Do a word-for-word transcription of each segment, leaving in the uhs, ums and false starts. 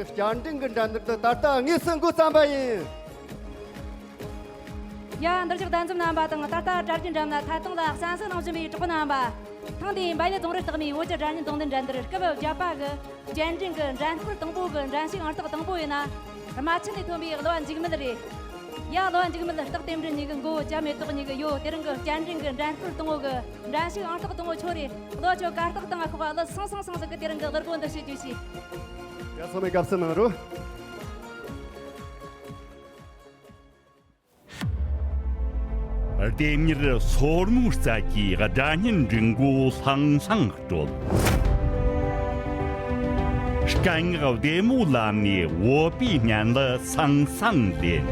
བསྐྱར་འགྲན་གྱི་འགྲན་བསྡུར་དེ་ད་ལྟ་དངོས་སུ་འགོ་བརྩམས་པ་ཡིན། ཡ། འདིར་བཞུགས་གདན་འཛོམས་རྣམ་པ་དང་། ད་ལྟ་གྲ་རྒྱས་འགྲམ་ན་ཐད་གཏོང་ལ་གསན་གཟིགས་གནང་བཞིན་པའི་གྲོགས་པོ་རྣམ་པ། ཐེངས་འདིའི་བལ་ཡུལ་རྫོང་རི་སྟག་མའི་བོད་ཀྱི་སྒྲ་སྙན་རྡུང་ལེན་འགྲན་བསྡུར་སྐབས་བརྒྱད་པ་གི་བསྐྱར་འགྲན་གྱི་འགྲན་བསྡུར་དང་པོ་གི་འགྲན་ཞུགས་ཨང་རྟགས་དང་པོ་ཡིན་ན། རྨ་ཆུ་ནས་ཐོན་པའི་གླུ་བ་འཇིགས་མེད་རེད། ཡ། གླུ་བ་འཇིགས་མེད་རྟགས་རྟེན་འབྲེལ་གཉིས་ཀྱི་མགོ་བོ་ཇ་མེ་ཏོག་གཉིས་ཀྱི་ཡོད། དེ་རིང་གི་བསྐྱར་འགྲན་གྱི་འགྲན་བསྡུར་དང་པོ་གི་འགྲན་ཞུགས་ཨང་རྟགས་དང་པོ་ཁྱོད་རེད། གླུ་བ་ཁྱོད་གར་སྟེགས་སྟེང་ང་ཁོག་གླུ་སང་སང་སང་གི་དེ་རིང་གི་གླུ་སྒོ་འདི་ཕྱེ་རྒྱུ་བྱོས། ཡ། ཚང་མས་དགའ་བསུ་གནང་རོགས། ལྡེམ་མྱུར་སོར་མོའི་རྩལ་གྱིས་སྒྲ་སྙན་འབྲི་མགོ་ལྷང་ལྷང་དཀྲོལ། སྐད་ངག་བདེ་མོའི་ལམ་ནས་བོད་པའི་སྙན་ལ་སང་སང་ལེན།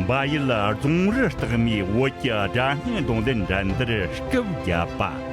བལ་ཡུལ་རྫོང་རི་སྟག་མའི་བོད་ཀྱི་སྒྲ་སྙན་རྡུང་ལེན་འགྲན་བསྡུར་སྐབས་བརྒྱད་པ།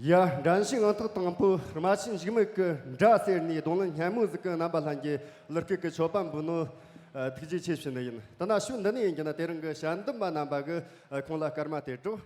ཡ། འགྲན་ཞུགས་ཨང་རྟགས་དང་པོ་རྨ་ཆུ་འཇིགས་མེད་ཀྱི་འདྲ་ཟེར་ནས་རྡུང་ལེན་སྙན་མོ་ཟིག་གི་རྣམ་པ་ལྷན་རྒྱས་གླུ་སྐད་ཀྱི་མཆོད་པ་འབུལ་ནོ། ཨ། ཐུགས་རྗེ་ཆེ་ཞུ་ནི་ཡིན། དེ་ན་ཕྱོགས་འདི་ནས་ཡིན་རྒྱུ་ན་དེ་རིང་གི་དཔྱད་འདེམས་པ་རྣམ་པ་གི་ཁོང་ལ་སྐར་མ་དེ་སྤྲོད།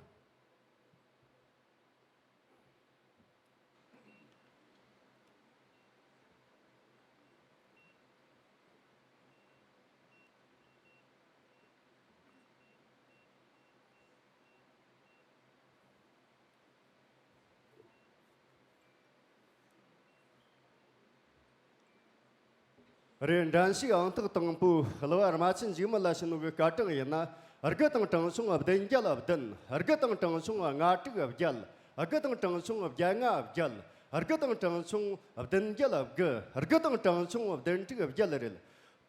རེད། འགྲན་ཞུགས་ཨང་རྟགས་དང་པོའི་གླུ་བ་རྨ་ཆུ་འཇིགས་མེད་ལ་ཞུ་ནོ་གི་སྐར་གྲངས་ཡིན་ན། དགུ་དང་གྲངས་ཆུང་བདུན་བརྒྱད་བདུན། དགུ་དང་གྲངས་ཆུང་ལྔ་དྲུག་བརྒྱད། དགུ་དང་གྲངས་ཆུང་བརྒྱད་ལྔ་བརྒྱད། དགུ་དང་གྲངས་ཆུང་བདུན་བརྒྱད་དགུ། དགུ་དང་གྲངས་ཆུང་བདུན་དྲུག་བརྒྱད་རེད།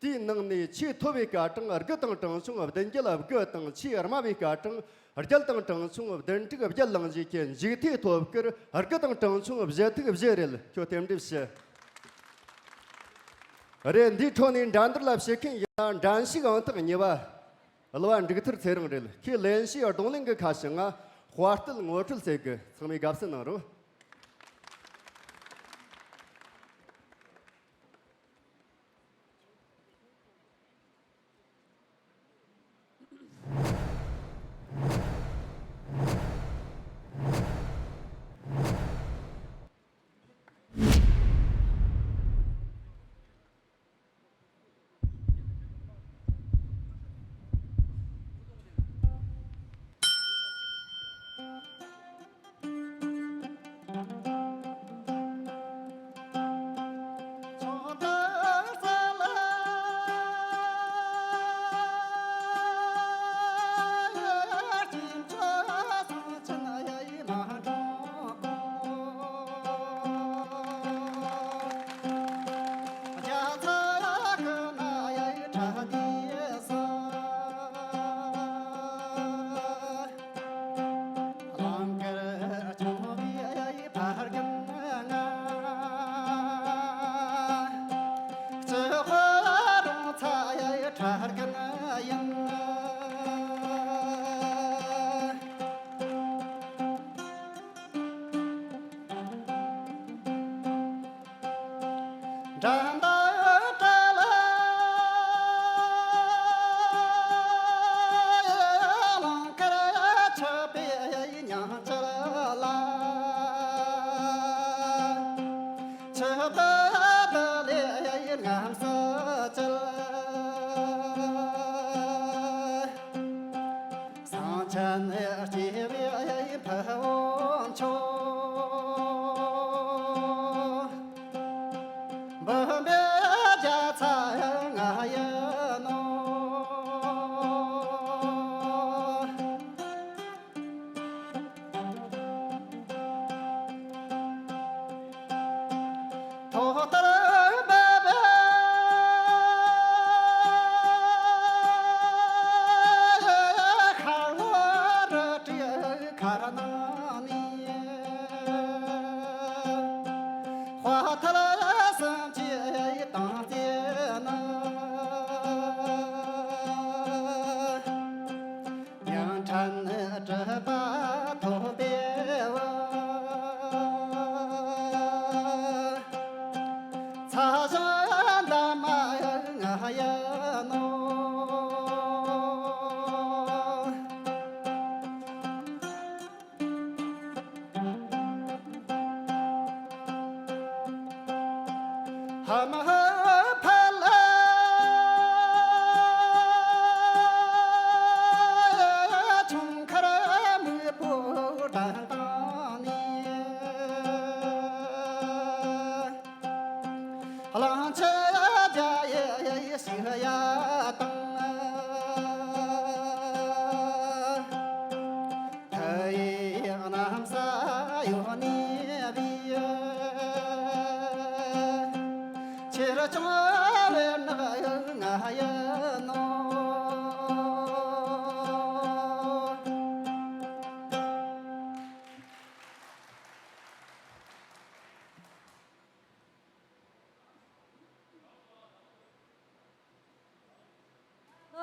དེའི་ནང་ནས་ཆེས་མཐོ་བའི་སྐར་གྲངས་དགུ་དང་གྲངས་ཆུང་བདུན་བརྒྱད་དགུ་དང་། ཆེས་དམའ་བའི་སྐར་གྲངས་བརྒྱད་དང་གྲངས་ཆུང་བདུན་དྲུག་བརྒྱད་བླངས་རྗེས་ཀྱི་མཇུག་མཐའི་ཐོབ་སྐར་དགུ་དང་གྲངས་ཆུང་བཞི་དྲུག་བཞི་རེད། ཁྱོད་རྟེན་འབྲེལ་ཞུ། རེད། འདིའི་ཁྲོད་ནས་འགྲན་བསྡུར་ལ་ཞུགས་མཁན་ཡིན་ན་འགྲན་ཞུགས་ཨང་རྟགས་གཉིས་པ་གླུ་བ་འབྲུག་ཐར་ཚེ་རིང་རེད། ཁོས་ལེན་རྒྱུའི་རྡུང་ལེན་གྱི་ཁ་བྱང་ང་དཔའ་རྟུལ་ངོ་སྤྲོད་ཟེར་གི། ཚང་མས་དགའ་བསུ་གནང་རོགས།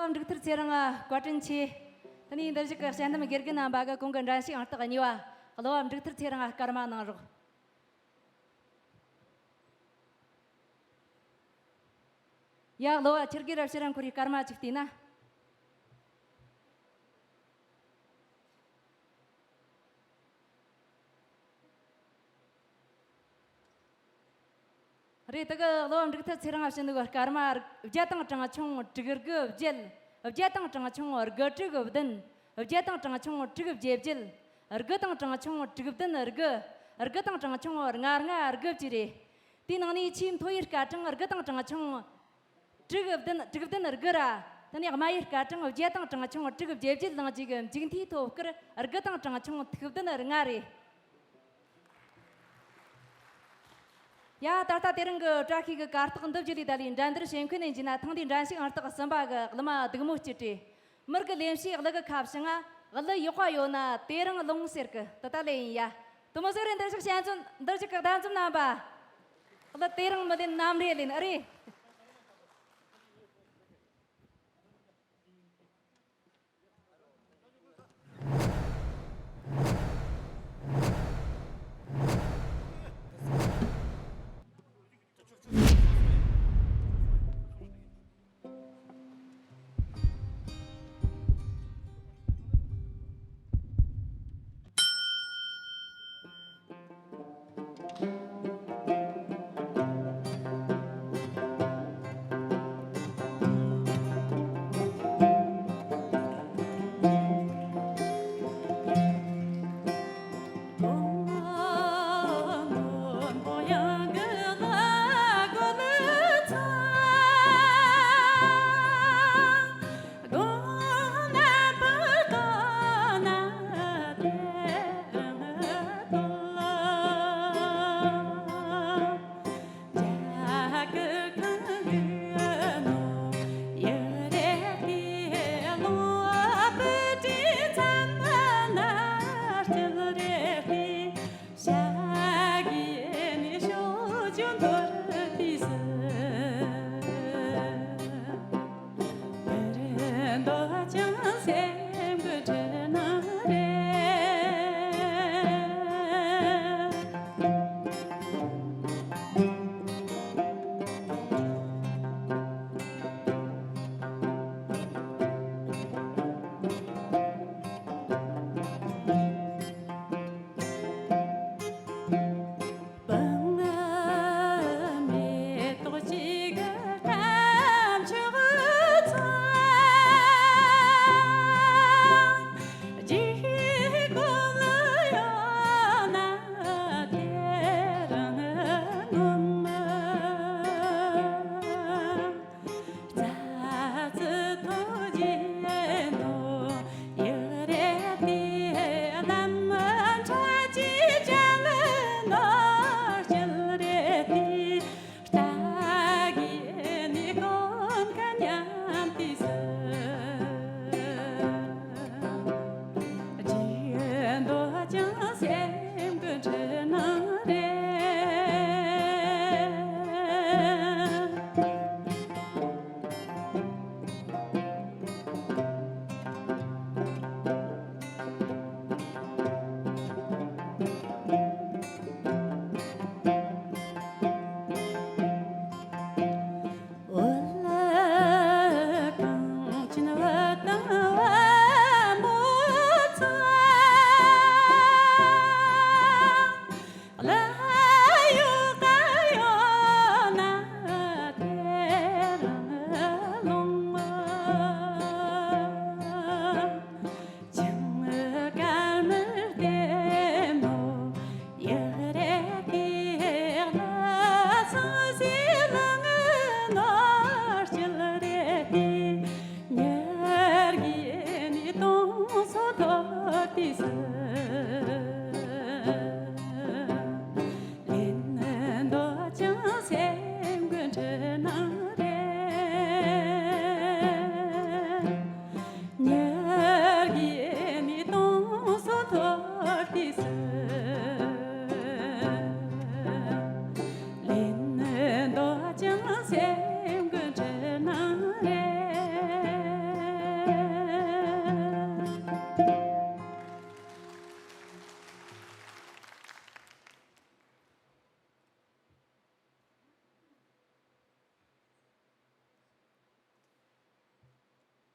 ཨོ། འབྲུག་ཐར་ཚེ་རིང་ང་བཀའ་དྲིན་ཆེ། དེ་ནས་འདིར་བཞུགས་ཀྱི་དཔྱད་འདེམས་དགེ་རྒན་རྣམ་པ་གིས་གོང་གི་འགྲན་ཞུགས་ཨང་རྟགས་གཉིས་པ་གླུ་བ་འབྲུག་ཐར་ཚེ་རིང་ང་སྐར་མ་གནང་རོགས། ཡ། གླུ་བ་ཁྱེད་ཀྱིས་ར་ཕྱིར་ར་འཁོར་རེ་སྐར་མ་གཅིག་བལྟས་ན། རེད། དེ་གི་གླུ་བ་འབྲུག་ཐར་ཚེ་རིང་ང་བྱིན་ནོ་གི་སྐར་མ་བརྒྱ་དང་གྲངས་ཆུང་དྲུག་དགུ་བརྒྱད། བརྒྱ་དང་གྲངས་ཆུང་དགུ་དྲུག་བདུན། བརྒྱ་དང་གྲངས་ཆུང་དྲུག་བརྒྱད་བརྒྱད། དགུ་དང་གྲངས་ཆུང་དྲུག་བདུན་དགུ། དགུ་དང་གྲངས་ཆུང་ལྔ་ལྔ་དགུ་བཅས་རེད། དེའི་ནང་ནས་ཆེས་མཐོ་བའི་སྐར་གྲངས་དགུ་དང་གྲངས་ཆུང་དྲུག་བདུན། དྲུག་བདུན་དགུ་ར། དེ་ནས་དམའ་བའི་སྐར་གྲངས་བརྒྱ་དང་གྲངས་ཆུང་དྲུག་བརྒྱད་བརྒྱད་བླངས་རྗེས་ཀྱི་མཇུག་མཐའི་ཐོབ་སྐར་དགུ་དང་གྲངས་ཆུང་ཐིག་བདུན་ལྔ་རེད། ཡ། ད་ལྟ་དེ་རིང་གི་བཀྲ་ཤིས་ཀྱི་གར་སྟེགས་འདི་བརྒྱུད་ལས་ད་ལས་འགྲན་བསྡུར་བྱེད་མཁན་ནས་བརྒྱུད་ན་ཐེངས་འདིའི་འགྲན་ཞུགས་ཨང་རྟགས་གསུམ་པ་གི་གླུ་མ་སྡུག་མོ་སྐྱིད་རེད། མིར་གི་ལེན་བྱའི་གླུ་གི་ཁ་བྱང་ང་གླུ་ཡག་པ་ཡོད་ན་དེ་རིང་ལོངས་ཟེར་གི། དེ་ད་ལས་ཡིན་ཡ། དེ་མོ་ཟེར་རེད། འདིར་བཞུགས་ཞལ་འཛོམས། འདིར་བཞུགས་གི་གདན་འཛོམས་རྣམ་པ། གླུ་དེ་རིང་མི་ལེན་ནམ་རེ་ལེན་ཨེ་རེད། འདོད་ཅིང་སེམས་ཀྱི་འཁྲུལ་སྣང་རེད།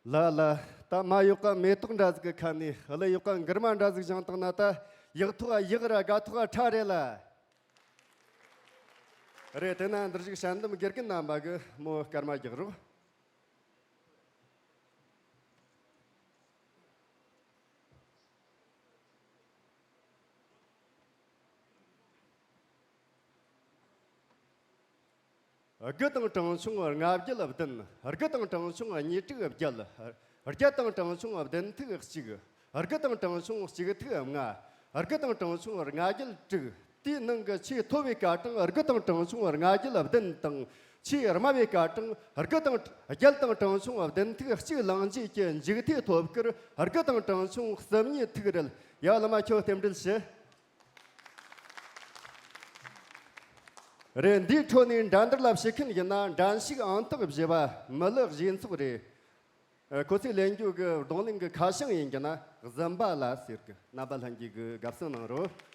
ལ་ལ། ད་མ་ཡོག་ག་མེ་ཏོག་འདྲ་ཟིག་གི་ཁ་ནས་གླུ་ཡོག་ག་མགུར་མ་འདྲ་ཟིག་བཞེངས་བཏང་ན་ད་ཡག་ཐོག་ཡག་ར་དགའ་ཐོག་ཁྲ་རེད་ལ། རེད། དེ་ན་འདིར་བཞུགས་ཞལ་འདེམས་དགེ་རྒན་རྣམ་པ་གི་མོ་སྐར་མ་རྒྱག་རོགས། དགུ་དང་གྲངས་ཆུང་ལྔ་བརྒྱད་བདུན། དགུ་དང་གྲངས་ཆུང་གཉིས་དྲུག་བརྒྱད། བརྒྱད་དང་གྲངས་ཆུང་བདུན་ཐིག་གཅིག། དགུ་དང་གྲངས་ཆུང་གཅིག་ཐིག་ལྔ། དགུ་དང་གྲངས་ཆུང་ལྔ་བརྒྱད་དྲུག། དེའི་ནང་གི་ཆེས་མཐོ་བའི་སྐར་གྲངས་དགུ་དང་གྲངས་ཆུང་ལྔ་བརྒྱད་བདུན་དང་། ཆེས་དམའ་བའི་སྐར་གྲངས་དགུ་དང་བརྒྱད་དང་གྲངས་ཆུང་བདུན་ཐིག་གཅིག་བླངས་རྗེས་ཀྱི་མཇུག་མཐའི་ཐོབ་སྐར་དགུ་དང་གྲངས་ཆུང་གསུམ་གཉིས་ཐིག་རེད། ཡ་བླ་མ་ཁྱོད་རྟེན་འབྲེལ་ཞུ། རེད། འདིའི་ཁྲོད་ནས་འགྲན་བསྡུར་ལ་ཞུགས་མཁན་ཡིན་ན་འགྲན་ཞུགས་ཨང་རྟགས་བཞི་པ་མི་ལུ་གཞས་ཚོགས་རེད། ཨ། ཁོ་ཚོས་ལེན་རྒྱུ་གི་རྡུང་ལེན་གི་ཁ་བྱང་ཡིན་རྒྱུ་ན་གཟིམ་པ་ལ་ཟེར་གི། རྣམ་པ་ལྷན་རྒྱས་ཀྱིས་དགའ་བསུ་གནང་རོགས།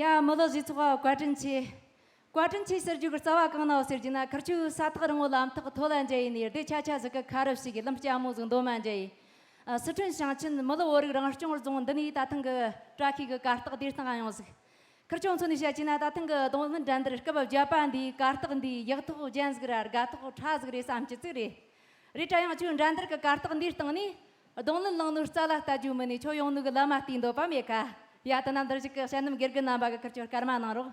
ཡ། མི་ལོ་གཞས་ཚོགས་བཀའ་དྲིན་ཆེ། བཀའ་དྲིན་ཆེ་ཟེར་རྒྱུ་གི་རྩ་བ་གང་ན་ཟེར་རྒྱུ་ན། ཁིར་ཆོས་ས་ཐག་རིང་བོ་ལམ་ཐག་མཐོ་ལ་མཇལ་ཡིན་ནི། སྡེ་ཆ་ཆ་ཟིག་གི་ཁ་རུ་ཞིག་གི་ལམ་སྐྱ་མོ་ཟིག་མདོ་མ་མཇལ་ཡིན། ཨ། སི་ཁྲོན་ཞིང་ཆེན་མི་ལོ་བོད་རིགས་རང་སྐྱོང་རྫོང་འདི་ནས་ད་ཐེངས་གི་བཀྲ་ཤིས་གི་གར་སྟེགས་བདེ་ཐང་ཡོང་ཟིག། ཁིར་ཆོ་མཚོན་ནས་བཤད་ཀྱི་ན། ད་ཐེངས་གི་རྡུང་ལེན་འགྲན་བསྡུར་སྐབས་བརྒྱད་པ་འདིའི་གར་སྟེགས་འདིའི་ཡག་ཐོག་ཅན་ཟིག་ར་དགའ་ཐོག་ཕྲ་ཟིག་རེད་བསམ་གྱི་ཟིག་རེད། རེད་དྲ་ཡང་ཁྱོད་འགྲན་བསྡུར་གི་གར་སྟེགས་འདིའི་སྟེང་ནས་རྡུང་ལེན་བླངས་ནོའི་རྩ་ལ་ལྟ་རྒྱུ་མིན་ནས། ཁྱོད་ཡོང་ནོ་གི་ལམ་མ་བལྟས་འདོད་པ་མེད་ཀ། ཡ། དེ་ན་འདིར་བཞུགས་གི་དཔྱད་འདེམས་དགེ་རྒན་རྣམ་པ་གི་ཁིར་ཆོ་སྐར་མ་གནང་རོགས།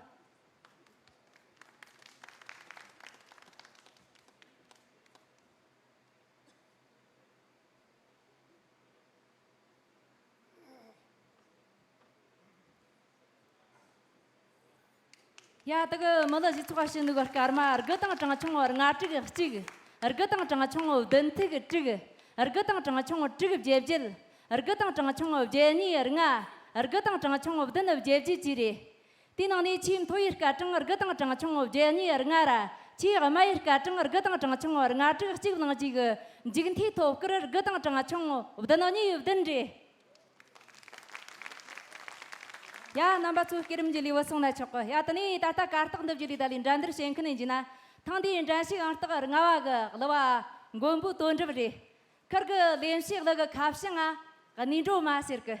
ཡ། དེ་གི་མི་ལོ་གཞས་ཚོགས་ཞུ་ནོ་གི་སྐར་མ་དགུ་དང་གྲངས་ཆུང་ལྔ་དྲུག་གཅིག། དགུ་དང་གྲངས་ཆུང་བདུན་ཐིག་དྲུག། དགུ་དང་གྲངས་ཆུང་དྲུག་བརྒྱད་བརྒྱད། དགུ་དང་གྲངས་ཆུང་བརྒྱད་གཉིས་ལྔ། དགུ་དང་གྲངས་ཆུང་བདུན་བརྒྱད་བརྒྱད་བཅས་རེད། དེའི་ནང་ནས་ཆེས་མཐོ་བའི་སྐར་གྲངས་དགུ་དང་གྲངས་ཆུང་བརྒྱད་གཉིས་ལྔ་ར། ཆེས་དམའ་བའི་སྐར་གྲངས་དགུ་དང་གྲངས་ཆུང་ལྔ་དྲུག་གཅིག་བླངས་རྗེས་གི་མཇུག་མཐའི་ཐོབ་སྐར་དགུ་དང་གྲངས་ཆུང་བདུན་གཉིས་བདུན་རེད། ཡ། རྣམ་པ་ཚོ་སྐས་རིམ་གྱི་ལེའུ་སོང་ན་ཆོག་གི། ཡ། དེ་ནས་ད་ལྟ་གར་སྟེགས་འདི་བརྒྱུད་ལས་ད་ལས་འགྲན་བསྡུར་བྱེད་མཁན་ཡིན་གྱི་ན། ཐེངས་འདིའི་འགྲན་ཞུགས་ཨང་རྟགས་ལྔ་བ་གི་གླུ་བ་མགོན་པོ་དོན་གྲུབ་རེད། ཁིར་གི་ལེན་བྱའི་གླུ་གི་ཁ་བྱང་ང་གནས་འགྲོ་མ་ཟེར་གི།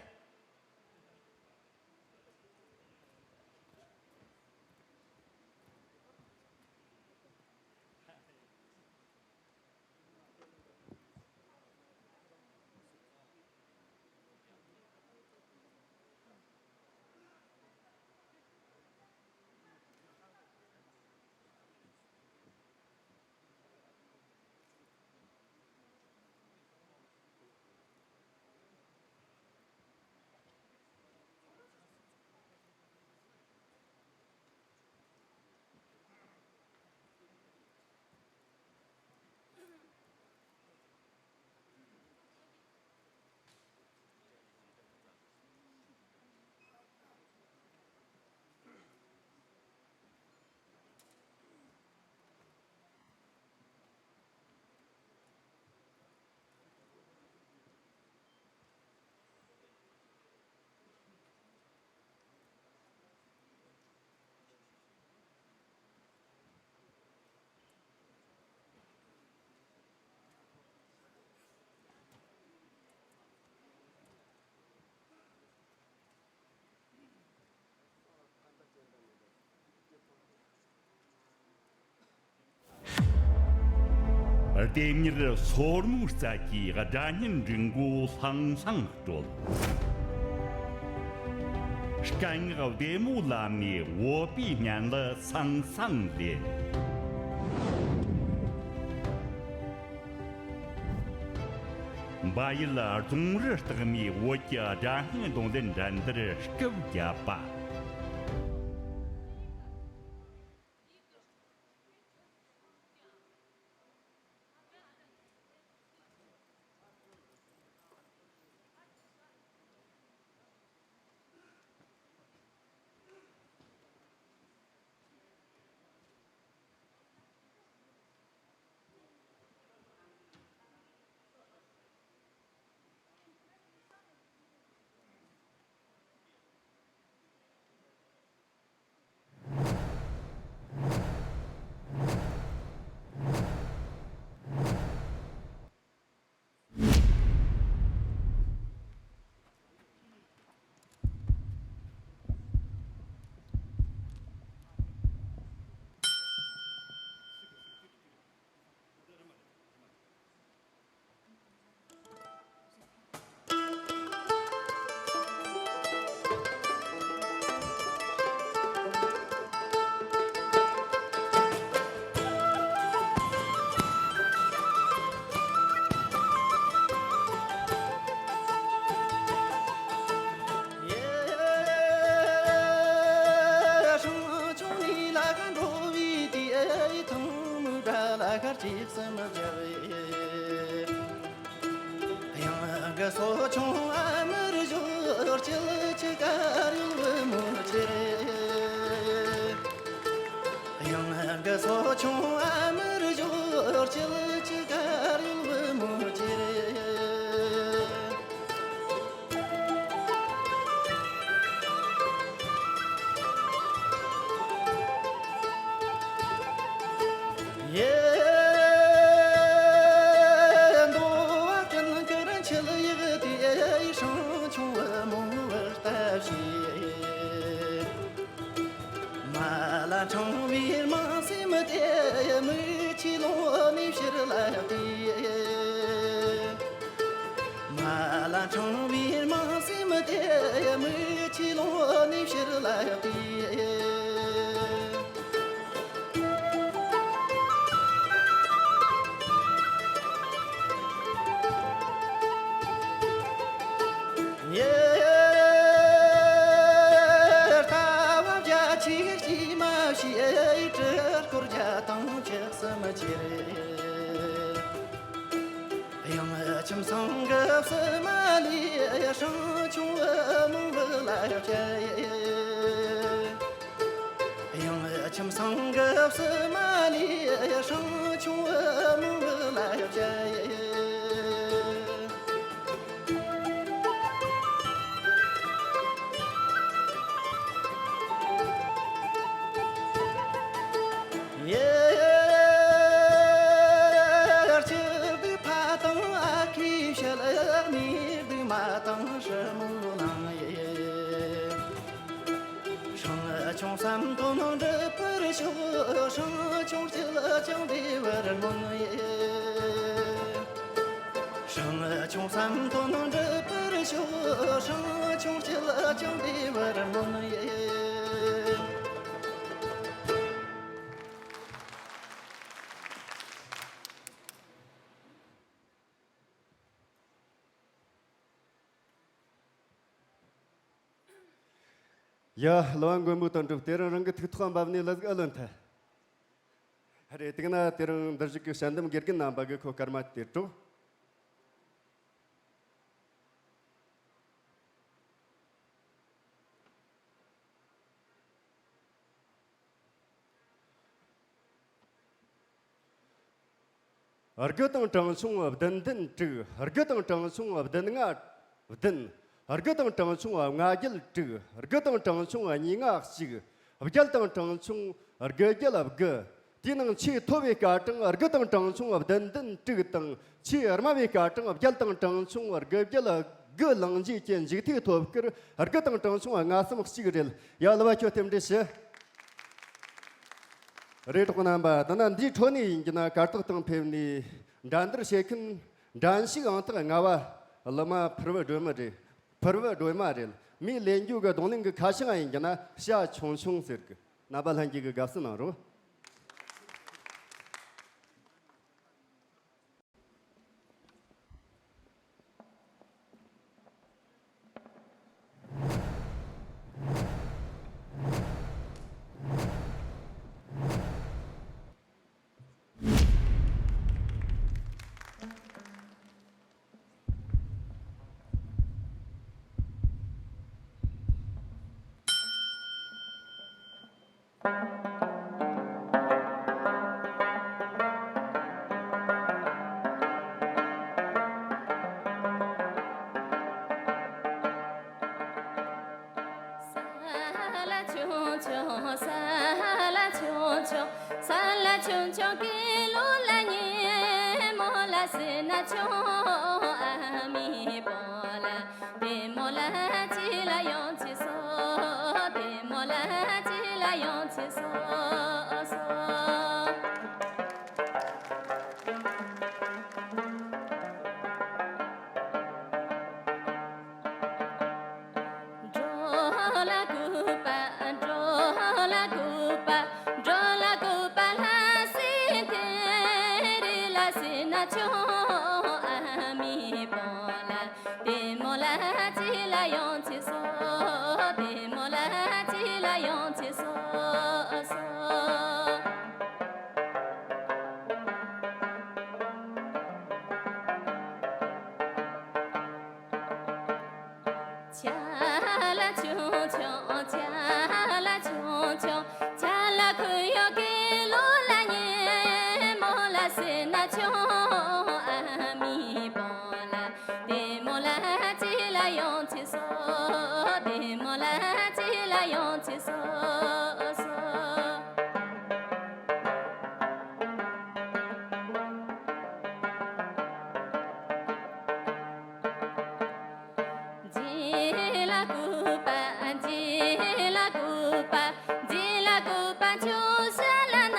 ལྡེམ་མྱུར་སོར་མོའི་རྩལ་གྱིས་སྒྲ་སྙན་འབྲི་མགོ་ལྷང་ལྷང་དཀྲོལ། སྐད་ངག་བདེ་མོ་ལམ་ནས་བོད་པའི་སྙན་ལ་སང་སང་ལེན། བལ་ཡུལ་རྫོང་རི་རྟགས་མའི་བོད་ཀྱི་སྒྲ་སྙན་རྡུང་ལེན་འགྲན་བསྡུར་སྐབས་བརྒྱད་པ། ཡེ། འདོ་བ་ཀུན་དཀར་འཁྱིལ་ཡག་དེ། སྲང་ཆུང་བུ་མོ་བུ་ལྟ་བྱེད། མ་ལ་འཕྲེང་བའི་རྨང་སེམས་དེ། མིག་ཆུའི་ལོང་ནས་ཕྱིར་ལ་བལྟས། མ་ལ་འཕྲེང་བའི་རྨང་སེམས་དེ། མིག་ཆུའི་ལོང་ནས་ཕྱིར་ལ་བལྟས། ཡེ། ལྟ་བ་བརྒྱ་ཆའི་དཀྱུས་མ་བྱས། སྤྲུལ་སྐོར་བརྒྱ་དང་བཅུ་གསུམ་ཁྱེར། གཡང་ཁྱིམ་ཚང་གི་བསུ་མ་ལས། སྲང་ཆུང་བུ་མོ་བུ་ལ་བསྐྱལ། གཡང་ཁྱིམ་ཚང་གི་བསུ་མ་ལས། སྲང་ཆུང་བུ་མོ་བུ་ལ་བསྐྱལ། ཡེ། སྤྱིར་བདུད་ཕ་དང་ཨ་ཁུའི་ཞལ། གནས་བདུད་མ་དང་སྲུ་མོ་ལང་། ཡེ། སྲང་ཆུང་བསམ་དོན་འགྲུབ་པར་ཤོག། སྲང་ཆུང་སྐྱིད་ཅིང་བདེ་བར་སྨོན། ཡེ། སྲང་ཆུང་བསམ་དོན་འགྲུབ་པར་ཤོག། སྲང་ཆུང་སྐྱིད་ཅིང་བདེ་བར་སྨོན། ཡེ། ཡ། གླུ་བ་མགོན་པོ་དོན་གྲུབ། དེ་རིང་རང་གི་ཐུགས་ཐོག་འབབ་ནས་ལུ་ཟིག་ཨ་ལོན་ཐལ། རེད། དེ་ན་དེ་རིང་འདིར་བཞུགས་ཀྱི་དཔྱད་འདེམས་དགེ་རྒན་རྣམ་པ་གིས་ཁོ་སྐར་མ་དེ་དྲུག། དགུ་དང་གྲངས་ཆུང་བདུན་བདུན་དྲུག། དགུ་དང་གྲངས་ཆུང་བདུན་ལྔ་བདུན། དགུ་དང་གྲངས་ཆུང་ལྔ་བརྒྱད་དྲུག། དགུ་དང་གྲངས་ཆུང་གཉིས་ལྔ་གཅིག། བརྒྱད་དང་གྲངས་ཆུང་དགུ་བརྒྱད་དགུ། དེའི་ནང་ཆེས་མཐོ་བའི་སྐར་གྲངས་དགུ་དང་གྲངས་ཆུང་བདུན་བདུན་དྲུག་དང་། ཆེས་དམའ་བའི་སྐར་གྲངས་བརྒྱད་དང་གྲངས་ཆུང་དགུ་བརྒྱད་དགུ་བླངས་རྗེས་ཀྱི་མཇུག་མཐའི་ཐོབ་སྐར་དགུ་དང་གྲངས་ཆུང་ལྔ་གསུམ་གཅིག་རེད། ཡ། གླུ་བ་ཁྱོད་རྟེན་འབྲེལ་ཞུ། རེད། གྲོགས་རྣམ་པ། ད་ནི་འདིའི་འཕྲོ་ནས་ཡིན་གྱི་ན་གར་སྟེགས་སྟེང་ཕེབས་ནས་འགྲན་བསྡུར་བྱེད་མཁན་འགྲན་ཞུགས་ཨང་རྟགས་ལྔ་པ་གླུ་མ་ཕུར་བུ་སྒྲོལ་མ་རེད། ཕུར་བུ་སྒྲོལ་མ་རེད། མོས་ལེན་རྒྱུ་གི་རྡུང་ལེན་གྱི་ཁ་བྱང་ཡིན་གྱི་ན་བྱ་ཆུང་ཆུང་ཟེར་གི། རྣམ་པ་ལྷན་རྒྱས་ཀྱིས་དགའ་བསུ་གནང་རོགས། ས་ལ་ཆུང་ཆུང་། ས་ལ་ཆུང་ཆུང་། ས་ལ་ཆུང་ཆུང་། སྐྱེས་ལོ་ལ་ཉིན་མོ་ལ་སྲིད་ན་ཆུང་ཨ་མའི་བུ་ལ། དེ་མོ་ལ་ཅི་ལ་ཡོང་ཅི་སོ། དེ་མོ་ལ་ཅི་ལ་ཡོང་ཅི་སོ་སོ། འགྲོ་ལ་སྒུག་པ། འགྲོ་ལ་སྒུག་པ། འགྲོ་ལ་སྒུག་པ་ལ་སྲིད་དེ་རི་ལ་སྲིད་ན་ཆུང་ཨ་མའི་བུ་ལ། དེ་མོ་ལ་ཅི་ལ་ཡོང་ཅི་སོ། དེ་མོ་ལ་ཅི་ལ་ཡོང་ཅི་སོ་སོ། ཆ་ལ་ཆུང་ཆུང་། ཆ་ལ་ཆུང་ཆུང་། ཆ་ལ་ཁུ་ཡོ་གི་ལོ་ལ་ཉེ་མོ་ལ་སེ་ན་ཆུང་ཨ་ ལ་གུས་པ། རྗེས་ལ་གུས་པ། རྗེས་ལ་གུས་པ། མཆོད་བཤམས་ལ་ན་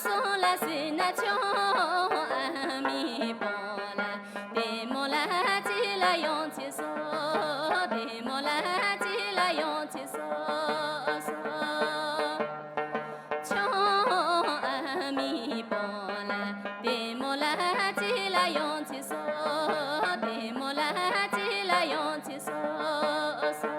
གསོལ་ལ་ཟེར་ན། མཆོད་ཨ་མའི་དཔུང་ལ། བདེ་མོ་ལ་རྗེས་ལ་ཡོང་ཅེས་སོ། བདེ་མོ་ལ་རྗེས་ལ་ཡོང་ཅེས་སོ། སོ། མཆོད་ཨ་མའི་དཔུང་ལ། བདེ་མོ་ལ་རྗེས་ལ་ཡོང་ཅེས་སོ། བདེ་མོ་ལ་རྗེས་ལ་ཡོང་ཅེས་སོ། སོ།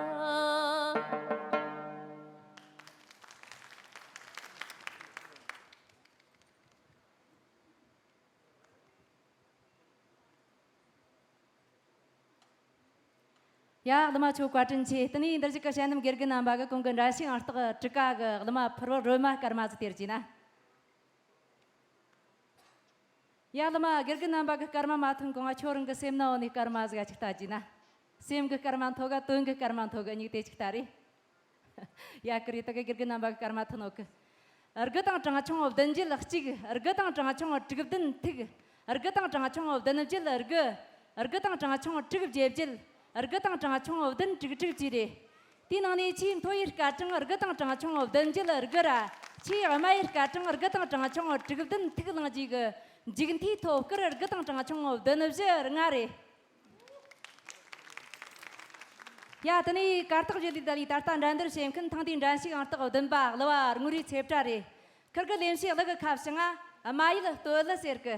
ཡ། གླུ་མ་མཆོག་བཀའ་དྲིན་ཆེ། དེ་ནས་འདིར་བཞུགས་ཀྱི་དཔྱད་འདེམས་དགེ་རྒན་རྣམ་པ་གིས་གོང་གི་འགྲན་ཞུགས་ཨང་རྟགས་དྲུག་ཀ་གི་གླུ་མ་ཕུར་བུ་རོལ་མ་སྐར་མ་ཟིག་སྟེར་གྱིས་ན། ཡ། གླུ་མ་དགེ་རྒན་རྣམ་པ་གིས་སྐར་མ་མ་ཐོན་གོང་ང་ཁྱོད་རང་གི་སེམས་ནང་ནས་སྐར་མ་ཟིག་ག་ཅིག་ལྟ་གྱིས་ན། སེམས་ཀྱི་སྐར་མ་མཐོ་ག་དོན་གྱི་སྐར་མ་མཐོ་ག་གཉིས་དེ་ཅིག་ལྟ་རེད། ཡ། ཀི་རེད། ད་གི་དགེ་རྒན་རྣམ་པ་གི་སྐར་མ་ཐོན་ནོ་གི། དགུ་དང་གྲངས་ཆུང་བདུན་བརྒྱད་གཅིག་དགུ་དང་གྲངས་ཆུང་དྲུག་བདུན་ཐིག་དགུ་དང་གྲངས་ཆུང་བདུན་བརྒྱད་དགུ་དགུ་དང་གྲངས་ཆུང་དྲུག་བརྒྱད་བརྒྱད་དགུ་དང་གྲངས་ཆུང་བདུན་དྲུག་དྲུག་བཅས་རེད། དེའི་ནང་ནས་ཆེས་མཐོ་བའི་སྐར་གྲངས་དགུ་དང་གྲངས་ཆུང་བདུན་བརྒྱད་དགུ་ར། ཆེས་དམའ་བའི་སྐར་གྲངས་དགུ་དང་གྲངས་ཆུང་དྲུག་བདུན་ཐིག་བླངས་རྗེས་ཀྱི་མཇུག་མཐའི་ཐོབ་སྐར་དགུ་དང་གྲངས་ཆུང་བདུན་བཞི་ལྔ་རེད། ཡ། དེ་ནས་གར་སྟེགས་བརྒྱུད་ལས་ད་ལས་ད་ལྟ་འགྲན་བསྡུར་བྱེད་མཁན་ཐེངས་འདིའི་འགྲན་ཞུགས་ཨང་རྟགས་བདུན་པ་གླུ་བ་དངོས་རིགས་ཚེ་བཀྲ་རེད། ཁིར་གི་ལེན་བྱའི་གླུ་གི་ཁ་བྱང་ང་རྨ་ཡུལ་སྟོད་གླུ་ཟེར་གི།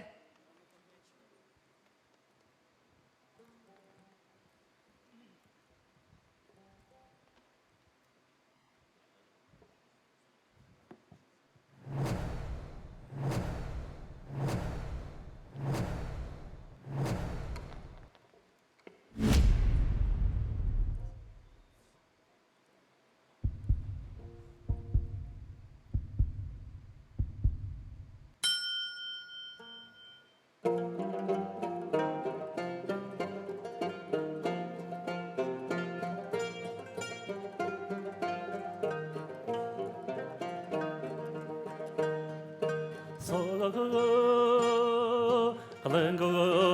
གླིང་གི་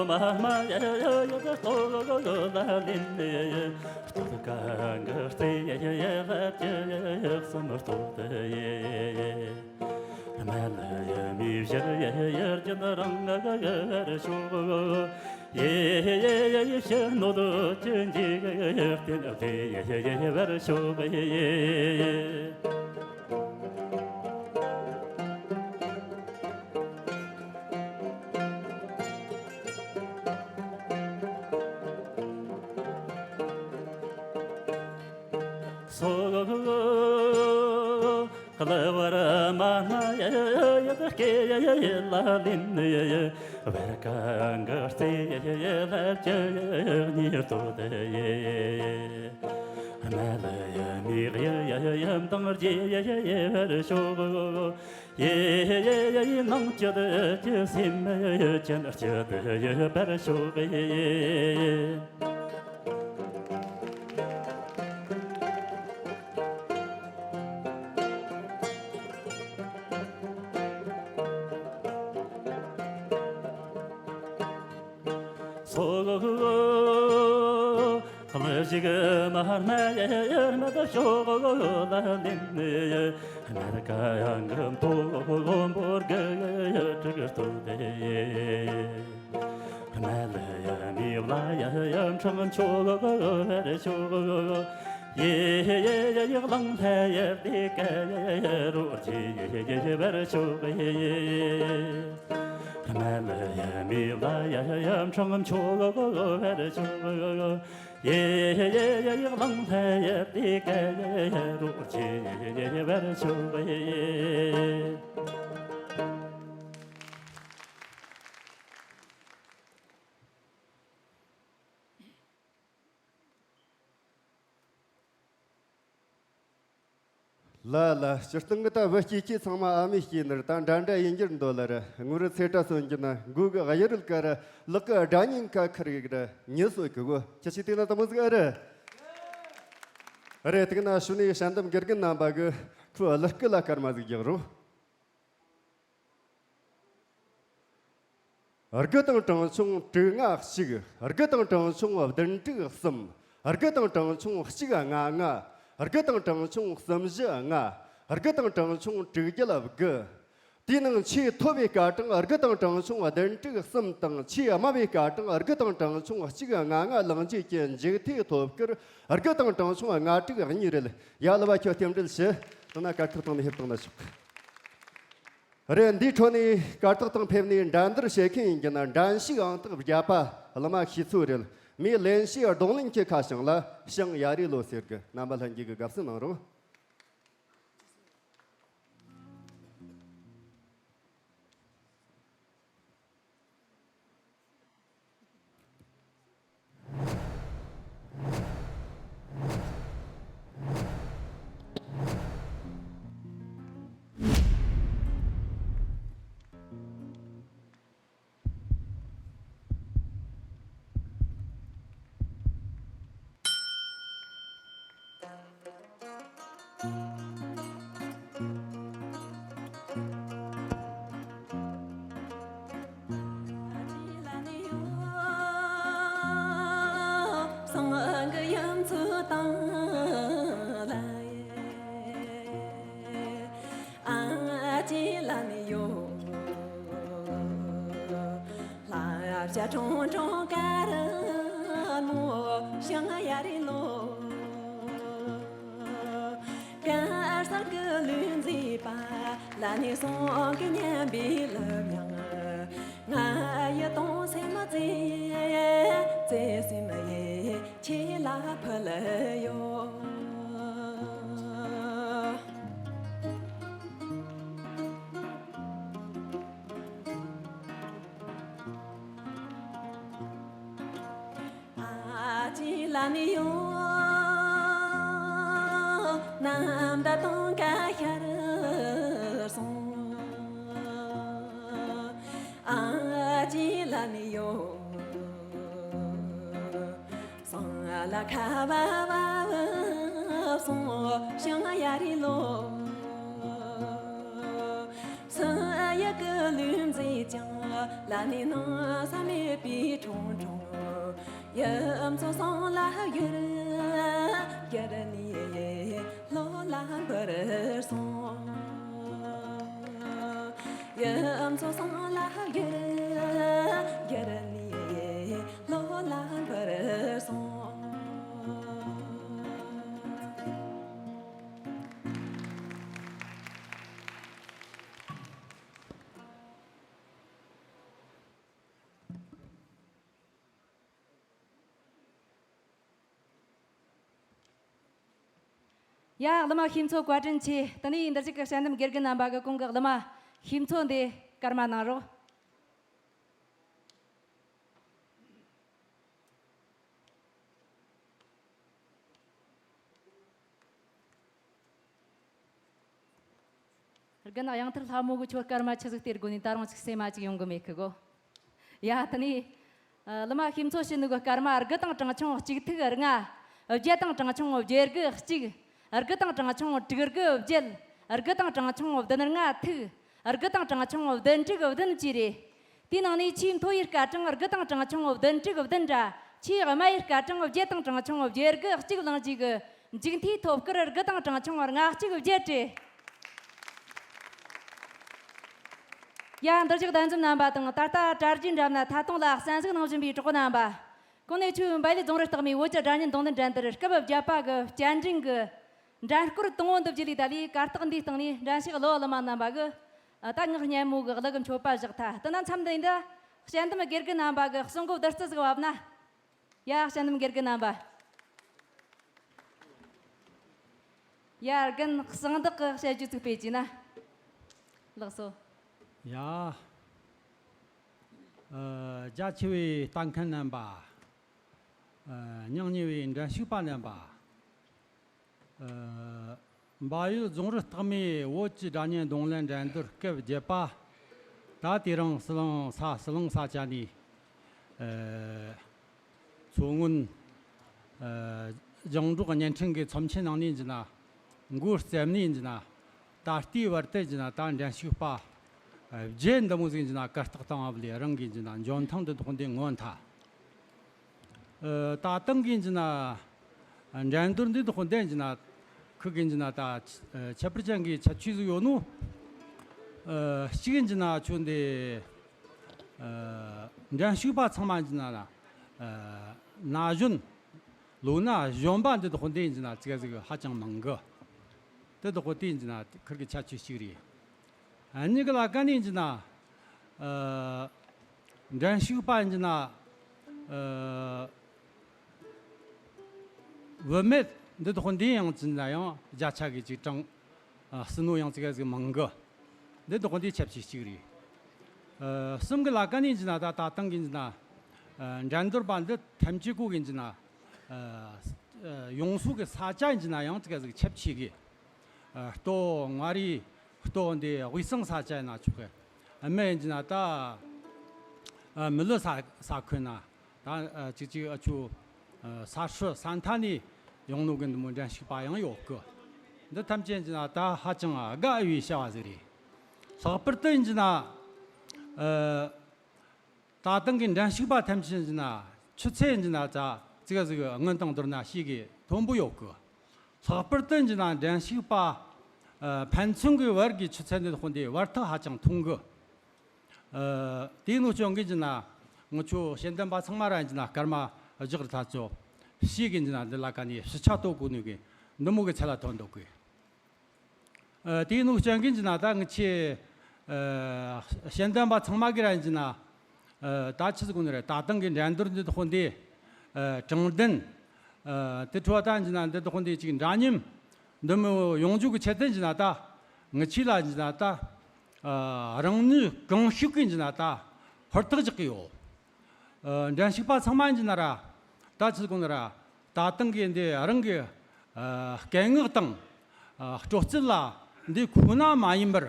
མ་མ་ཡ་ཡ་ཡ་ལྟོ་ལ་ལིན་ནི་སྟོད་གང་གི་རྩེ་ཡ་ཡ་ཡ་ལ་ཅི་ཡ་ཡ་གསུམ་སྟོད་དེ་ཡ། རྨ་ལ་ཡ་མི་བཞི་ཡ་ཡ་ཡར་གྱི་ནི་རང་ང་ག་ཡར་ཤོག་ཡ་ཡ་ཡ་ཡ་ཕྱི་ནོ་དོ་ཅི་འཇིག་ཡ་ཡ་བརྟེན་དེ་ཡ་ཡ་ཡ་ཡ་བར་ཤོག་ཡ། སོ། གླུ་བར་མ་མ་ཡ་ཡ་ཡ་སྐད་ཡ་ཡ་ཡ་ལ་ལིན་ནི་ཡ་ཡ་བར་གང་གི་རྩེ་ཡ་ཡ་ཡ་ལ་ཅི་ཡ་ཡ་གཉིས་སྟོད་དེ་ཡ། རྨ་ལ་ཡ་མི་ཡ་ཡ་ཡ་ཡམ་དང་རྗེ་ཡ་ཡ་ཡ་བར་ཤོག་ཡ་ཡ་ཡ་ཡ་ནང་ཅི་དེ་ཅི་སེམས་ཡ་ཅན་ཅི་དེ་ཡ་བར་ཤོག་ཡ། སོ། གླུ་ཞིག་མ་སྨྲ་ཡར་མ་ད་ཤོག་ལ་ལིན་ནི་མར་ག་ཡང་གི་མཐོ་བོར་གི་ཡ་དྲུག་སྟོད་དེ། རྨ་ལ་ཡ་མི་བླ་ཡ་ཡ་འཕྲང་མཆོག་བར་ཤོག་ཡེ་ཡེ་ཡེ་ཡེ་གླང་ལྷ་ཡ་དེ་ཀ་ཡ་ཡ་རོ་ཅི་ཡེ་ཡེ་ཡེ་བར་ཤོག་ཡེ། རྨ་ལ་ཡ་མི་བླ་ཡ་ཡ་འཕྲང་མཆོག་བར་ཤོག་ཡེ་ཡེ་ཡེ་ཡེ་གླང་ལྷ་ཡ་དེ་ཀ་ཡ་ཡ་རོ་ཅི་ཡེ་ཡེ་ཡེ་བར་ཤོག་ཡེ། ལ་ལ། སྤྱིར་བཏང་གི་ད་བུ་སྐྱེས་ཁྱེད་ཚང་མ་ཨ་མའི་སྐྱེས་ནི་རེད། ད་འདྲ་འདྲ་ཡིན་རྒྱུར་འདོད་ལ་རེད། ངོ་རུ་ཚེ་བཀྲ་སོན་གྱི་ན་མགོ་གི་གཡུ་རལ་ཀ་རེད། ལག་གི་སྒྲ་སྙན་ཁ་ཁར་གི་རེད། ཉི་སོ་གི་གོ་ཁྱི་ཆི་དེ་ན་དམོ་ཟིག་ཨ་རེད། ཨ་རེད། དེ་གི་ན་ཤུ་ནི་ཞལ་འདམ་དགེ་རྒན་རྣམ་པ་གི་ཁུ་ཨ་ལི་སྐུ་ལ་སྐར་མ་ཟིག་རྒྱག་རོགས། དགུ་དང་གྲངས་ཆུང་དྲུག་ལྔ་གཅིག་དགུ་དང་གྲངས་ཆུང་བདུན་དྲུག་གསུམ། དགུ་དང་གྲངས་ཆུང་གཅིག་ལྔ་ལྔ། དགུ་དང་གྲངས་ཆུང་གསུམ་བཞི་ལྔ། དགུ་དང་གྲངས་ཆུང་དྲུག་བརྒྱད་དགུ། དེའི་ནང་ཆེས་མཐོ་བའི་སྐར་གྲངས་དགུ་དང་གྲངས་ཆུང་བདུན་དྲུག་གསུམ་དང་། ཆེས་དམའ་བའི་སྐར་གྲངས་དགུ་དང་གྲངས་ཆུང་གཅིག་ལྔ་ལྔ་བླངས་རྗེས་ཀྱི་མཇུག་མཐའི་ཐོབ་སྐར་དགུ་དང་གྲངས་ཆུང་ལྔ་དྲུག་གཉིས་རེད། ཡ་ལ་བ་ཁྱོད་རྟེན་འབྲེལ་ཞུ། དེ་ན་སྐར་ཐག་སྟེང་ནས་ཕེབས་བཏང་ན་ཆོག་རེད། འདིའི་ཁྲོད་ནས་སྐར་ཐག་སྟེང་ཕེབས་ནས་འགྲན་བསྡུར་བྱེད་མཁན་ཡིན་གྱི་ན་འགྲན་ཞུགས་ཨང་རྟགས་བརྒྱད་པ་གླུ་མ་ཤེས་ཚོད་རེད། མིའི་ལེན་བྱའི་རྡུང་ལེན་གྱི་ཁ་བྱང་ལ་ཞང་ཡ་རི་ལོ་ཟེར་གི། རྣམ་པ་ལྷན་རྒྱས་ཀྱིས་དགའ་བསུ་གནང་རོགས། ཡ། གླུ་མ་ཤེས་ཚོད་བཀའ་དྲིན་ཆེ། དེ་ནས་འདིར་བཞུགས་ཀྱི་དཔྱད་འདེམས་དགེ་རྒན་རྣམ་པ་གིས་གོང་གི་གླུ་མ་ཤེས་ཚོད་འདི་སྐར་མ་གནང་རོགས། རྒན་དབྱངས་ཐར་ལྷ་མོ་གིས་ཁྱོད་སྐར་མ་ཆི་ཟིག་སྟེར་དགོས་ནི་ད་རུང་ཅིག་སེམས་མ་ཅིག་ཡོང་གི་མེད་གི་གོ། ཡ། དེ་ནས་ཨ། གླུ་མ་ཤེས་ཚོད་བྱིན་ནོ་གི་སྐར་མ་དགུ་དང་གྲངས་ཆུང་གཅིག་ཐིག་ལྔ། བརྒྱད་དང་གྲངས་ཆུང་བརྒྱད་དགུ་གཅིག། དགུ་དང་གྲངས་ཆུང་དྲུག་དགུ་བརྒྱད། དགུ་དང་གྲངས་ཆུང་བདུན་ལྔ་ཐིག། དགུ་དང་གྲངས་ཆུང་བདུན་དྲུག་བདུན་བཅས་རེད། དེའི་ནང་ནས་ཆེས་མཐོ་བའི་སྐར་གྲངས་དགུ་དང་གྲངས་ཆུང་བདུན་དྲུག་བདུན་ར། ཆེས་དམའ་བའི་སྐར་གྲངས་བརྒྱད་དང་གྲངས་ཆུང་བརྒྱད་དགུ་གཅིག་བླངས་རྗེས་ཀྱི་མཇུག་མཐའི་ཐོབ་སྐར་དགུ་དང་གྲངས་ཆུང་ལྔ་གཅིག་བརྒྱད་རེད། ཡ། འདིར་བཞུགས་གདན་འཛོམས་རྣམ་པ་དང་། ད་ལྟ་དྲ་རྒྱའི་འགྲམ་ན་ཐད་གཏོང་ལ་གསན་གཟིགས་གནང་བཞིན་པའི་གྲོགས་པོ་རྣམ་པ། གོང་ནས་ཆུ་བོ་འབའ་ལི་རྫོང་རུ་སྟག་མའི་བོད་ཀྱི་སྒྲ་སྙན་རྡུང་ལེན་འགྲན་བསྡུར་སྐབས་བརྒྱད་པ་གི་བསྐྱར་འགྲན་གྱི་འགྲན་སྐོར་དང་པོ་འདི་བརྒྱུད་ལས་ད་ལས་གར་སྟེགས་འདིའི་སྟེང་ནས་འགྲན་ཞུགས་གླུ་བ་གླུ་མ་རྣམ་པ་གིས་ད་ངག་སྙན་མོ་གི་གླུ་གི་མཆོད་པ་བཞག་ཐལ། དེ་ན་མཚམས་འདི་འདི་དཔྱད་འདེམས་དགེ་རྒན་རྣམ་པ་གིས་གསུང་གོ་བདུད་རྩི་ཟིག་བབས་ན། ཡ། དཔྱད་འདེམས་དགེ་རྒན་རྣམ་པ། ཡ། རྒན་གསང་བདག་གི་དཔྱད་བརྗོད་ཅིག་སྤེལ་གྱིས་ན། ལགས་སོ། ཡ། ཨ། རྒྱ་ཆེ་བའི་ལྟ་མཁན་རྣམ་པ། ཨ། སྙིང་ཉེ་བའི་འགྲན་ཞུགས་པ་རྣམ་པ། ཨ། འབའ་ཡུལ་རྫོང་རུ་སྟག་མའི་བོད་ཀྱི་སྒྲ་སྙན་རྡུང་ལེན་འགྲན་བསྡུར་སྐབས་བརྒྱད་པ། ད་དེ་རིང་ཟི་ལིང་ས་ཟི་ལིང་ས་ཆ་ནས། ཨ། མཚོ་སྔོན། ཨ། རྒྱང་སྒྲོག་བརྙན་འཕྲིན་གྱི་ཚོམས་ཆེན་ནང་ནས་ཡིན་ན། མགོ་བརྩམས་ནས་ཡིན་ན། ད་ལྟའི་བར་དུ་ཡིན་ན་ད་འགྲན་ཞུགས་པ། ཨ། བརྒྱད་འདི་མོ་ཟིག་ཡིན་ན་གར་སྟེགས་སྟེང་བབས་ལས་རང་གིས་ཡིན་ན་འཇོན་ཐང་འདི་དག་འདི་མངོན་ཐལ། ཨ། ད་ཐེངས་གི་ཡིན་ན། འགྲན་བསྡུར་འདི་དག་འདི་ཡིན་ན་ཁུ་གིན་ཡིན་ན་ད་ཁྱད་པར་ཅན་གྱི་ཁྱད་ཆོས་ཟིག་ཡོད་ནོ། གཅིག་ཡིན་ན་ཁྱོད་འདི་འགྲན་ཞུགས་པ་ཚང་མ་ཡིན་ན་ན་གཞོན་ལོ་ན་གཞོན་པ་འདི་དག་འདི་ཡིན་ན་ཙི་ག་ཟིག་ཧ་ཅང་མང་གི། དེ་དག་དེ་ཡིན་ན་ཁུར་གི་ཁྱད་ཆོས་གཅིག་རེད། གཉིས་ཀ་ལ་ཀ་ནས་ཡིན་ན་འགྲན་ཞུགས་པ་ཡིན་ན། བུད་མེད་འདི་དག་འདི་ཡང་ཅི་ན་ཡང་བརྒྱ་ཆ་གི་ཅིག་གྲངས་ཟིན་ནོ་ཡང་ཙི་ག་ཟིག་མང་གི། འདི་དག་འདི་ཁྱད་ཆོས་གཅིག་རེད། གསུམ་གི་ལ་ཀ་ནས་ཅི་ན་ད་ད་ཐེངས་གི་ཅི་ན་འགྲན་བསྡུར་པ་འདི་ཐམས་ཅད་གོ་གི་ཅི་ན་ཡོང་སུ་གི་ས་ཆ་ཅི་ན་ཡང་ཙི་ག་ཟིག་ཁྱད་ཆོས་གི། སྟོད་མངའ་རིས། སྟོད་འདི་དབུས་གཙང་ས་ཆ་ཡིན་ན་ཆོག་གི། སྨད་ཡིན་ན་ད་མི་ལི་ས་ས་ཁུལ་ན། ད་ཅིག་ཅིག་ཨ་ཆུ་ས་ཧྲི་ས་མཐའ་ནས་ཡོང་ནོ་གི་འདི་མོ་འགྲན་ཞུགས་པ་ཡང་ཡོད་གི། འདི་ཐམས་ཅད་ཡིན་ན་ད་ཧ་ཅང་དགའ་འོས་བྱ་བ་ཟིག་རེད། ལྷག་པར་དུ་ཡིན་ན་ད་ཐེངས་གི་འགྲན་ཞུགས་པ་ཐམས་ཅད་ཡིན་ན་ཆུ་ཚད་ཡིན་ན་ཙ་ཙི་ག་ཟིག་སྔོན་དང་བསྡུར་ན་ཞེ་གི་མཐོན་པོ་ཡོད་གི། ལྷག་པར་དུ་ཡིན་ན་འགྲན་ཞུགས་པ་ཕན་ཚུན་གི་བར་གི་ཆུ་ཚད་འདི་དག་འདི་བར་ཐག་ཧ་ཅང་ཐུང་གི། དེའི་ནང་བྱུང་གི་ཡིན་ན་ང་ཆོ་ཤེས་ལྡན་པ་ཚང་མ་ར་ཡིན་ན་སྐར་མ་བཞག་ར་ཐག་ཆོད་ཞེ་གི་ཡིན་ན་འདི་ལ་ཀ་ནས་ཤི་ཆ་གཏོད་དགོས་ནུས་གི་འདི་མོ་གི་ཚད་ལ་ཐོན་འདུག་གི། དེའི་ནང་བྱུང་གི་ཡིན་ན་ད་ང་ཆེ་ཤེས་ལྡན་པ་ཚང་མ་གི་ར་ཡིན་ན་ད་ཆི་ཟིག་གོ་ནི་རེད། ད་ཐེངས་གི་འགྲན་བསྡུར་འདི་དག་འདི་དྲང་བདེན། དེ་འཕྲོ་ད་ཡིན་ན་འདི་དག་འདི་ཅིག་འདྲ་མཉམ་འདི་མོ་ཡོང་རྒྱུ་གི་ཆེད་དུ་ཡིན་ན་ད་ང་ཆེ་ལ་ཡིན་ན་ད་རང་ནུས་གང་ཤུགས་ཀྱིས་ཡིན་ན་ད་ཧུར་ཐག་རྒྱག་གི་ཡོད། འགྲན་ཞུགས་པ་ཚང་མ་ཡིན་ན་ར་ད་ཆི་ཟིག་གོ་ནི་ར་ད་ཐེངས་གི་འདི་རང་གི་སྐད་ངག་དང་སྤྲོ་སྐྱིད་ལ་འདི་ཁོ་ན་མ་ཡིན་པར་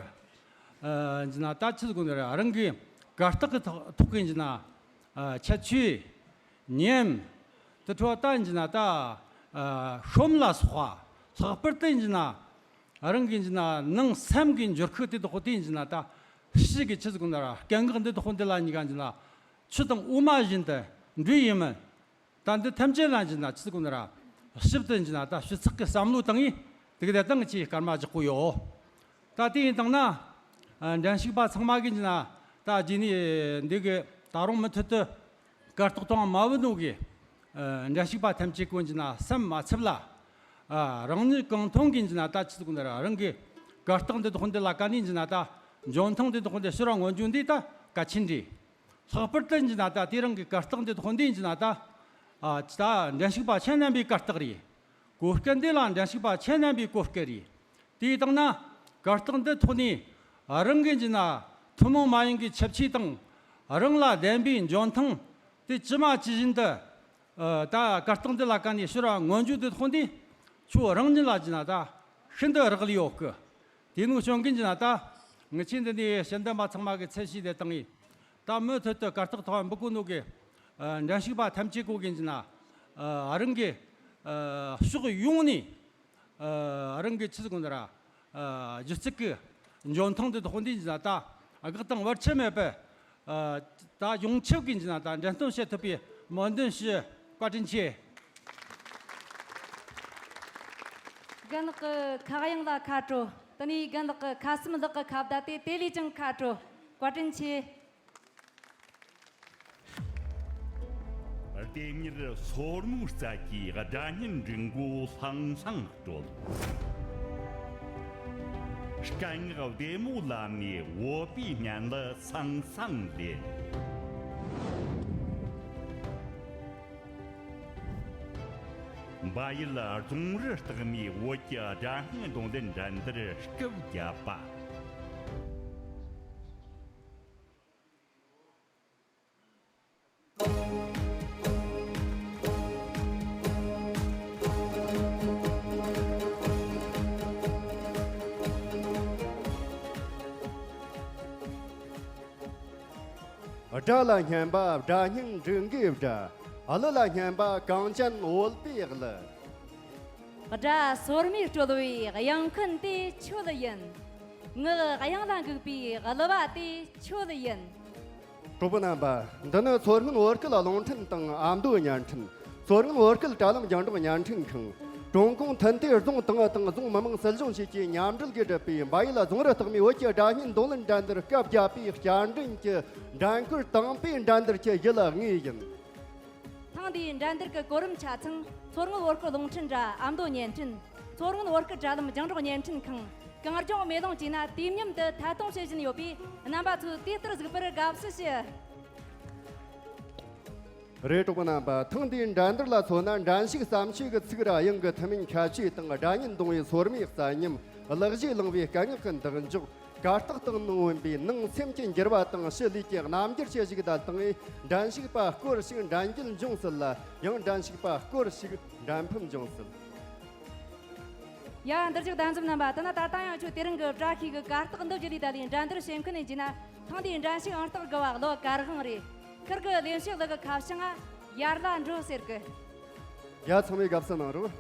ཡིན་ན་ད་ཆི་ཟིག་གོ་ནི་ར་རང་གི་གར་སྟེགས་ཀྱི་ཐོག་གི་ཡིན་ན་ཁྱད་ཆོས། ཉམས། དེ་འཕྲོ་ད་ཡིན་ན་ད་ཤོམ་ལ་སོགས་པ་ལྷག་པར་དུ་ཡིན་ན་རང་གི་ཡིན་ན་ནང་སེམས་ཀྱི་འགྱུར་ཁུག་དེ་དག་དེ་ཡིན་ན་ད་ཤི་གི་ཆི་ཟིག་ན་ར་སྐད་ངག་འདི་དག་འདི་ལ་གཉིས་ཀ་ཡིན་ན་ཆུ་དང་འོ་མ་བཞིན་དུ་འདྲེས་ཡིན་མིན། ད་འདི་ཐམས་ཅད་ལ་ཡིན་ན་ཆི་ཟིག་ན་ར་ཞིབ་ཏུ་ཡིན་ན་ད་ཞིབ་ཚགས་ཀྱི་བསམ་བློ་བཏང་ཡིན་དེ་གི་དེ་དང་ཆེས་སྐར་མ་རྒྱག་གི་ཡོད། ད་དེ་ཡིན་དང་ན། འགྲན་ཞུགས་པ་ཚང་མ་གི་ཡིན་ན་ད་རྗེས་ནས་འདི་གི་ད་རུང་མུ་མཐུད་དུ་གར་སྟེགས་ཐོག་མ་བུད་ནོ་གི་འགྲན་ཞུགས་པ་ཐམས་ཅད་ཀུན་གྱི་ན་སེམས་མ་འཚིབ་ལ། རང་ཉིད་གང་ཐོན་གི་ཡིན་ན་ད་ཆི་ཟིག་ན་ར་རང་གི་གར་སྟེགས་འདི་དག་འདི་ལ་ཀ་ནས་ཡིན་ན་ད་འཇོན་ཐང་འདི་དག་འདི་ཕྱིར་མངོན་རྒྱུ་འདི་ད་གལ་ཆེན་རེད། ལྷག་པར་དུ་ཡིན་ན་ད་དེ་རང་གི་གར་སྟེགས་འདི་དག་འདི་ཡིན་ན་ད་ད་འགྲན་ཞུགས་པ་ཁྱེད་རྣམ་པའི་གར་སྟེགས་རེད། གོ་སྐབས་འདི་ལ་འགྲན་ཞུགས་པ་ཁྱེད་རྣམ་པའི་གོ་སྐབས་རེད། དེ་ཡིན་དང་ན་གར་སྟེགས་འདི་ཐོག་ནས་རང་གི་ཡིན་ན་ཐུན་མོང་མ་ཡིན་གྱི་ཁྱད་ཆོས་དང་རང་ལ་ལྡན་པའི་འཇོན་ཐང་དེ་ཇི་མ་ཇི་བཞིན་དུ་ད་གར་སྟེགས་འདི་ལ་ཀ་ནས་ཕྱིར་མངོན་རྒྱུ་འདི་དག་འདི་ཁྱོད་རང་ཉིད་ལ་ཡིན་ན་ད་ཤིན་ཏུ་རག་ལས་ཡོད་གི། དེ་ནས་བྱུང་གི་ཡིན་ན་ད་ངི་ཆོ་འདི་ནས་ཤེས་ལྡན་པ་ཚང་མ་གི་ཚད་གཞི་དེ་བཏང་ཡིན། ད་མུ་མཐུད་དུ་གར་སྟེགས་ཐོག་འབུད་གོ་ནོ་གི་འགྲན་ཞུགས་པ་ཐམས་ཅད་གོ་གི་ཡིན་ན་རང་གི་ཕྱོགས་ཡོངས་ནས་རང་གི་ཆི་ཟིག་ན་ར་སྒྱུ་རྩལ་གི་འཇོན་ཐང་དེ་དག་འདི་ཡིན་ན་ད་དགག་དང་བར་ཆད་མེད་པར་ད་ཡོངས་ཁྱབ་ཀྱི་ཡིན་ན་ད་འགྲན་སྟོན་བྱེད་ཐུབ་པའི་སྨོན་འདུན་ཞུ། བཀའ་དྲིན་ཆེ། རྒན་ལགས་ཀྱི་ཁ་གཡང་ལ་ཁ་དྲོ། དེ་ནས་རྒན་ལགས་ཀྱི་ཁ་སུམ་ལགས་ཀྱི་ཁ་བརྡ་དེ་དེ་ལས་ཀྱང་ཁ་དྲོ། བཀའ་དྲིན་ཆེ། ལྡེམ་མྱུར་སོར་མོའི་རྩལ་གྱིས་སྒྲ་སྙན་འབྲི་མགོ་ལྷང་ལྷང་དཀྲོལ། སྐད་ངག་བདེ་མོ་ལམ་ནས་བོད་པའི་སྙན་ལ་སང་སང་ལེན། བལ་ཡུལ་རྫོང་རི་ལྟག་མའི་བོད་ཀྱི་སྒྲ་སྙན་རྡུང་ལེན་འགྲན་བསྡུར་སྐབས་བརྒྱད་པ། སྒྲ་ལ་སྙན་པ་སྒྲ་སྙན་འབྲི་མགོའི་སྒྲ། གླུ་ལ་སྙན་པ་གངས་ཅན་བོད་པའི་གླུ། སྒྲ་སོར་མོས་དཀྲོལ་བའི་དབྱངས་མཁན་དེ་ཁྱོད་ཡིན། ངག་དབྱངས་ལ་འགུག་པའི་གླུ་བ་དེ་ཁྱོད་ཡིན། གྲོགས་པོ་རྣམ་པ། འདི་ནི་མཚོ་སྔོན་བོད་སྐད་རླུང་འཕྲིན་དང་ཨ་མདོའི་བརྙན་འཕྲིན། མཚོ་སྔོན་བོད་སྐད་དྲ་ལམ་རྒྱང་སྒྲོག་བརྙན་འཕྲིན་ཁང་། ཀྲུང་གུང་མཐུན་སྡེ་རྫོང་ཏང་ཨུ་དང་རྫོང་མི་དམངས་སྲིད་གཞུང་བཅས་ཀྱིས་མཉམ་འབྲེལ་གྱིས་བསྒྲུབས་པའི་འབའ་ཡུལ་རྫོང་རུ་སྟག་མའི་བོད་ཀྱི་སྒྲ་སྙན་རྡུང་ལེན་འགྲན་བསྡུར་སྐབས་བརྒྱད་པའི་བསྐྱར་འགྲན་གྱི་འགྲན་ཁུལ་དང་པོའི་འགྲན་བསྡུར་གྱི་ཡུལ་དངོས་ཡིན། ཐེངས་འདིའི་འགྲན་བསྡུར་གྱི་གོ་རིམ་ཆ་ཚང་མཚོ་སྔོན་བོད་སྐད་རླུང་འཕྲིན་དྲ་ཨ་མདོ་བརྙན་འཕྲིན། མཚོ་སྔོན་བོད་སྐད་དྲ་ལམ་རྒྱང་སྒྲོག་བརྙན་འཕྲིན་ཁང་། གངས་ལྗོངས་མེ་ལོང་བཅས་ན་དུས་མཉམ་དུ་ཐད་གཏོང་བྱེད་བཞིན་ཡོད་པས། རྣམ་པ་ཚོས་དེ་ལྟར་གཟིགས་པར་དགའ་བསུ་ཞུ། རེད། གྲོགས་པོ་རྣམ་པ། ཐེངས་འདིའི་འགྲན་བསྡུར་ལ་མཚོན་ན། འགྲན་ཞུགས་བསམ་ཤེས་ཀྱི་ཚིག་ར་དབྱངས་ཀྱི་ཐུན་མིན་ཁྱད་ཆོས་དང་། སྒྲ་སྙན་རྡུང་བའི་སོར་མོའི་གསན་ཉམས། གླུ་གཞས་བླངས་པའི་སྐད་ངག་གི་འདེགས་འཇོག་གར་སྟེགས་སྟེང་ནས་འོན་པའི་ནང་སེམས་ཀྱི་འགྱུར་བ་དང་། ཕྱི་ལུས་ཀྱི་རྣམ་འགྱུར་བཅས་ཞིག་ད་བཏང་བས། འགྲན་ཞུགས་པ་སྐོར་ཞིག་འགྲན་རྒྱལ་འབྱུང་སྲིད་ལ། ཡང་འགྲན་ཞུགས་པ་སྐོར་ཞིག་འགྲན་ཕམ་འབྱུང་སྲིད། ཡ། འདིར་བཞུགས་གདན་འཛོམས་རྣམ་པ། ད་ནི་ད་ལྟ་ཡང་ཁྱོད་དེ་རིང་གི་བཀྲ་ཤིས་ཀྱི་གར་སྟེགས་འདི་བརྒྱུད་ལས་ད་ལས་འགྲན་བསྡུར་བྱེད་མཁན་ཡིན་གྱི་ན། ཐེངས་འདིའི་འགྲན་ཞུགས་ཨང་རྟགས་དགུ་བ་ལོ་གར་དབང་རེད། ཁིར་གི་ལེན་ཞུགས་ལག་གི་ཁ་བྱང་ང་ཡར་ལ་འགྲོ་ཟེར་གི། ཡ། ཚང་མས་དགའ་བསུ་གནང་རོགས།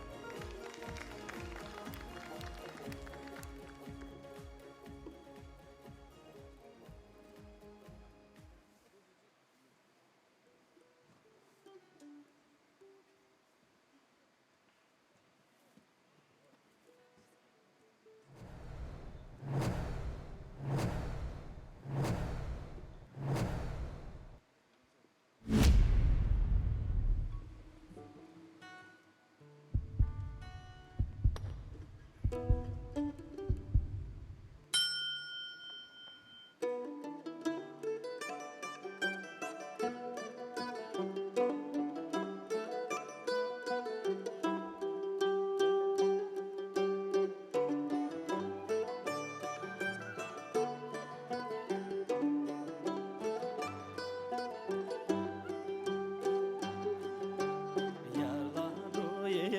ཡར་ལ་འགྲོ་ཡེ།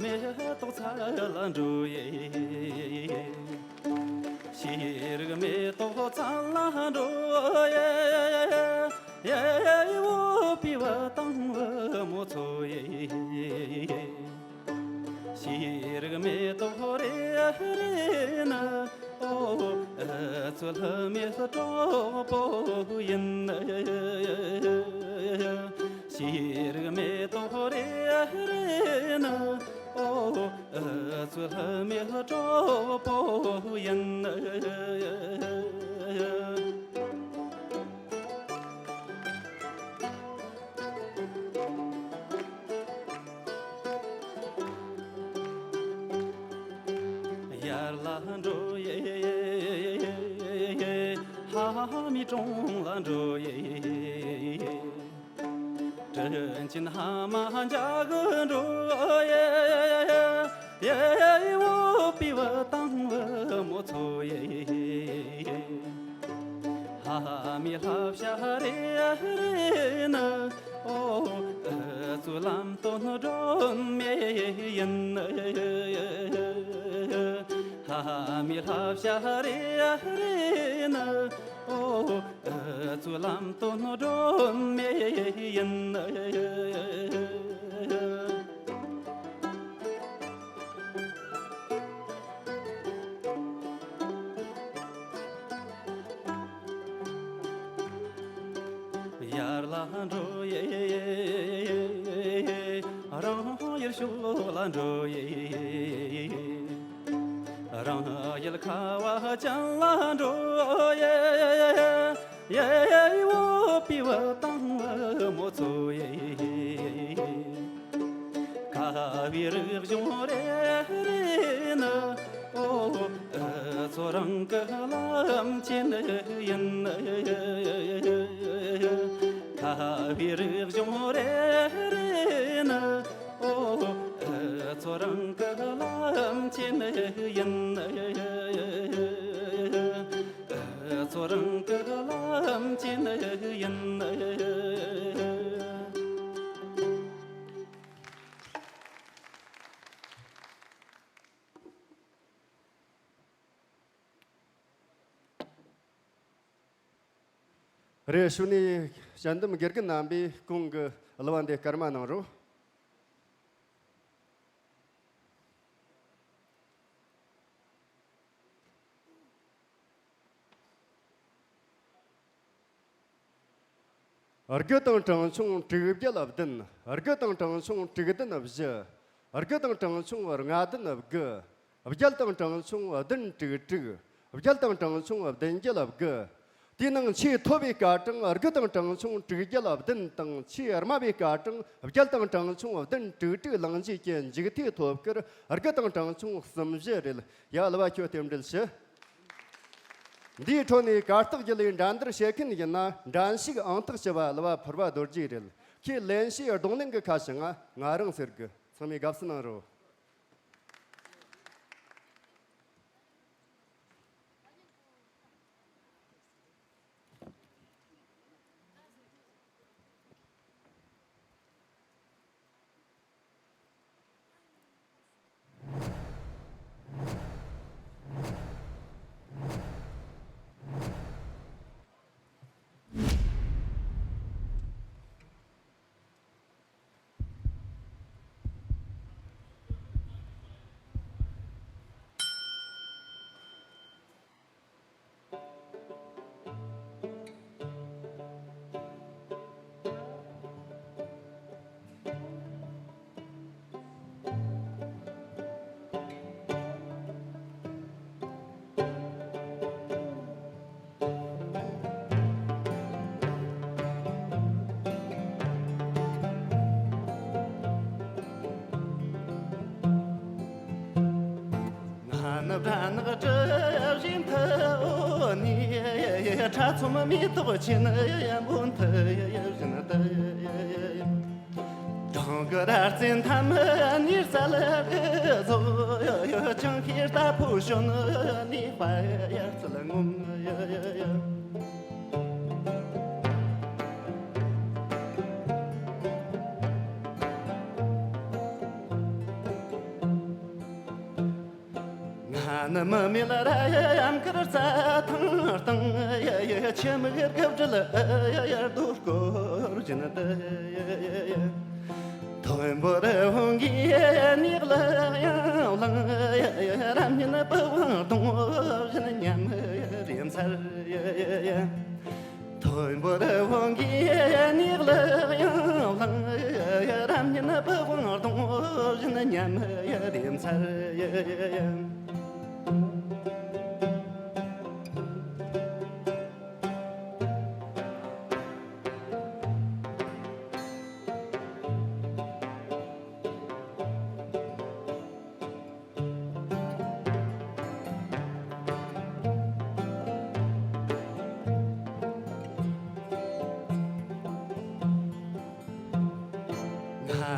མེ་ཏོག་ཚལ་ལ་འགྲོ་ཡེ། ཤེས་རིག་མེ་ཏོག་ཚལ་ལ་འགྲོ་ཡེ། ཡེ། བོད་པའི་བུ་དང་བུ་མོ་ཚོ་ཡེ། ཤེས་རིག་མེ་ཏོག་རེ་རེ་ནི། ཨོ། ཨ་ཚོ་ལྷ་མོའི་གྲོགས་པོ་ཡིན། ཤེས་རིག་མེ་ཏོག་རེ་རེ་ནི། ཨོ། ཨ་ཚོ་ལྷ་མོའི་གྲོགས་པོ་ཡིན། ཡར་ལ་འགྲོ་ཡེ། ལྷ་མོའི་གྲོང་ལ་འགྲོ་ཡེ། དྲིན་ཆེན་ལྷ་མོ་མཇལ་གི་འགྲོ་ཡེ། ཡེ། བོད་པའི་བུ་དང་བུ་མོ་ཚོ་ཡེ། ལྷ་མོའི་ལྷ་བྱ་རེ་རེ་ནི། ཨོ། ཨ་ཚོ་ལམ་སྟོན་སྒྲོན་མེ་ཡིན། ལྷ་མོའི་ལྷ་བྱ་རེ་རེ་ནི། ཨོ། ཨ་ཚོ་ལམ་སྟོན་སྒྲོན་མེ་ཡིན། ཡར་ལ་འགྲོ་ཡེ། རང་ཡུལ་ཕྱོགས་ལ་འགྲོ་ཡེ། རང་ཡུལ་ཁ་བ་ཅན་ལ་འགྲོ་ཡེ། ཡེ། བོད་པའི་བུ་དང་བུ་མོ་ཚོ་ཡེ། ཁ་བའི་རིག་གཞུང་རེ་རེ་ནི། ཨོ། ཨ་ཚོ་རང་གི་ལམ་ཆེན་ཡིན། ཁ་བའི་རིག་གཞུང་རེ་རེ་ནི། ཨོ། ཨ་ཚོ་རང་གི་ལམ་ཆེན་ཡིན། ཨ་ཚོ་རང་གི་ལམ་ཆེན་ཡིན། རེད། ཞུ་ནས་དཔྱད་འདེམས་དགེ་རྒན་རྣམ་པས་གོང་གི་གླུ་བ་འདི་སྐར་མ་གནང་རོགས། དགུ་དང་གྲངས་ཆུང་དྲུག་བརྒྱད་བདུན། དགུ་དང་གྲངས་ཆུང་དྲུག་བདུན་བཞི། དགུ་དང་གྲངས་ཆུང་ལྔ་བདུན་དགུ། བརྒྱད་དང་གྲངས་ཆུང་བདུན་དྲུག་དྲུག། བརྒྱད་དང་གྲངས་ཆུང་བདུན་བརྒྱད་དགུ། དེའི་ནང་ཆེས་མཐོ་བའི་སྐར་གྲངས་དགུ་དང་གྲངས་ཆུང་དྲུག་བརྒྱད་བདུན་དང་། ཆེས་དམའ་བའི་སྐར་གྲངས་བརྒྱད་དང་གྲངས་ཆུང་བདུན་དྲུག་དྲུག་བླངས་རྗེས་ཀྱི་མཇུག་མཐའི་ཐོབ་སྐར་དགུ་དང་གྲངས་ཆུང་གསུམ་བཞི་རེད། ཡ། གླུ་བ་ཁྱོད་རྟེན་འབྲེལ་ཞུ། འདིའི་ཁྲོད་ནས་གར་སྟེགས་བརྒྱུད་ལས་འགྲན་བསྡུར་བྱེད་མཁན་ཡིན་ན། འགྲན་ཞུགས་ཨང་རྟགས་བཞི་བ་གླུ་བ་ཕུར་བ་རྡོ་རྗེ་རེད། ཁོས་ལེན་བྱའི་རྡུང་ལེན་གྱི་ཁ་བྱང་ང་ང་རང་ཟེར་གི། ཚང་མས་དགའ་བསུ་གནང་རོགས། ང་ནི་སྦྲ་ནག་གྲུ་བཞིན་དུ་ནི། ཁྲ་ཚོམ་མེ་ཏོག་ཆེན་བོ་མཐུ་བཞིན་དུ། སྦྲང་གི་ར་རྩེ་མཐའ་མི་ནི་རྩལ་གི་ཟོ། ཅང་ཁའི་རྟ་ཕོ་ཞོན་ནི་དཔའ་ཡར་ཚུལ་ངོམ། ང་ནི་མི་མེད་ར་ཡམ་ཁར་རྩྭ་ཐང་སྟེང་། ཆུ་མིག་གི་སྦྲུལ་རྡོ་སྐོར་བཞིན་དུ། མཐོན་པོ་རི་བོང་གི་ནགས་ལ་ཡང་བླངས། རབ་སྙན་པི་ཝང་སྡོང་བཞིན་ཉམས་རེ་འཚལ། མཐོན་པོ་རི་བོང་གི་ནགས་ལ་ཡང་བླངས། རབ་སྙན་པི་ཝང་སྡོང་བཞིན་ཉམས་རེ་འཚལ།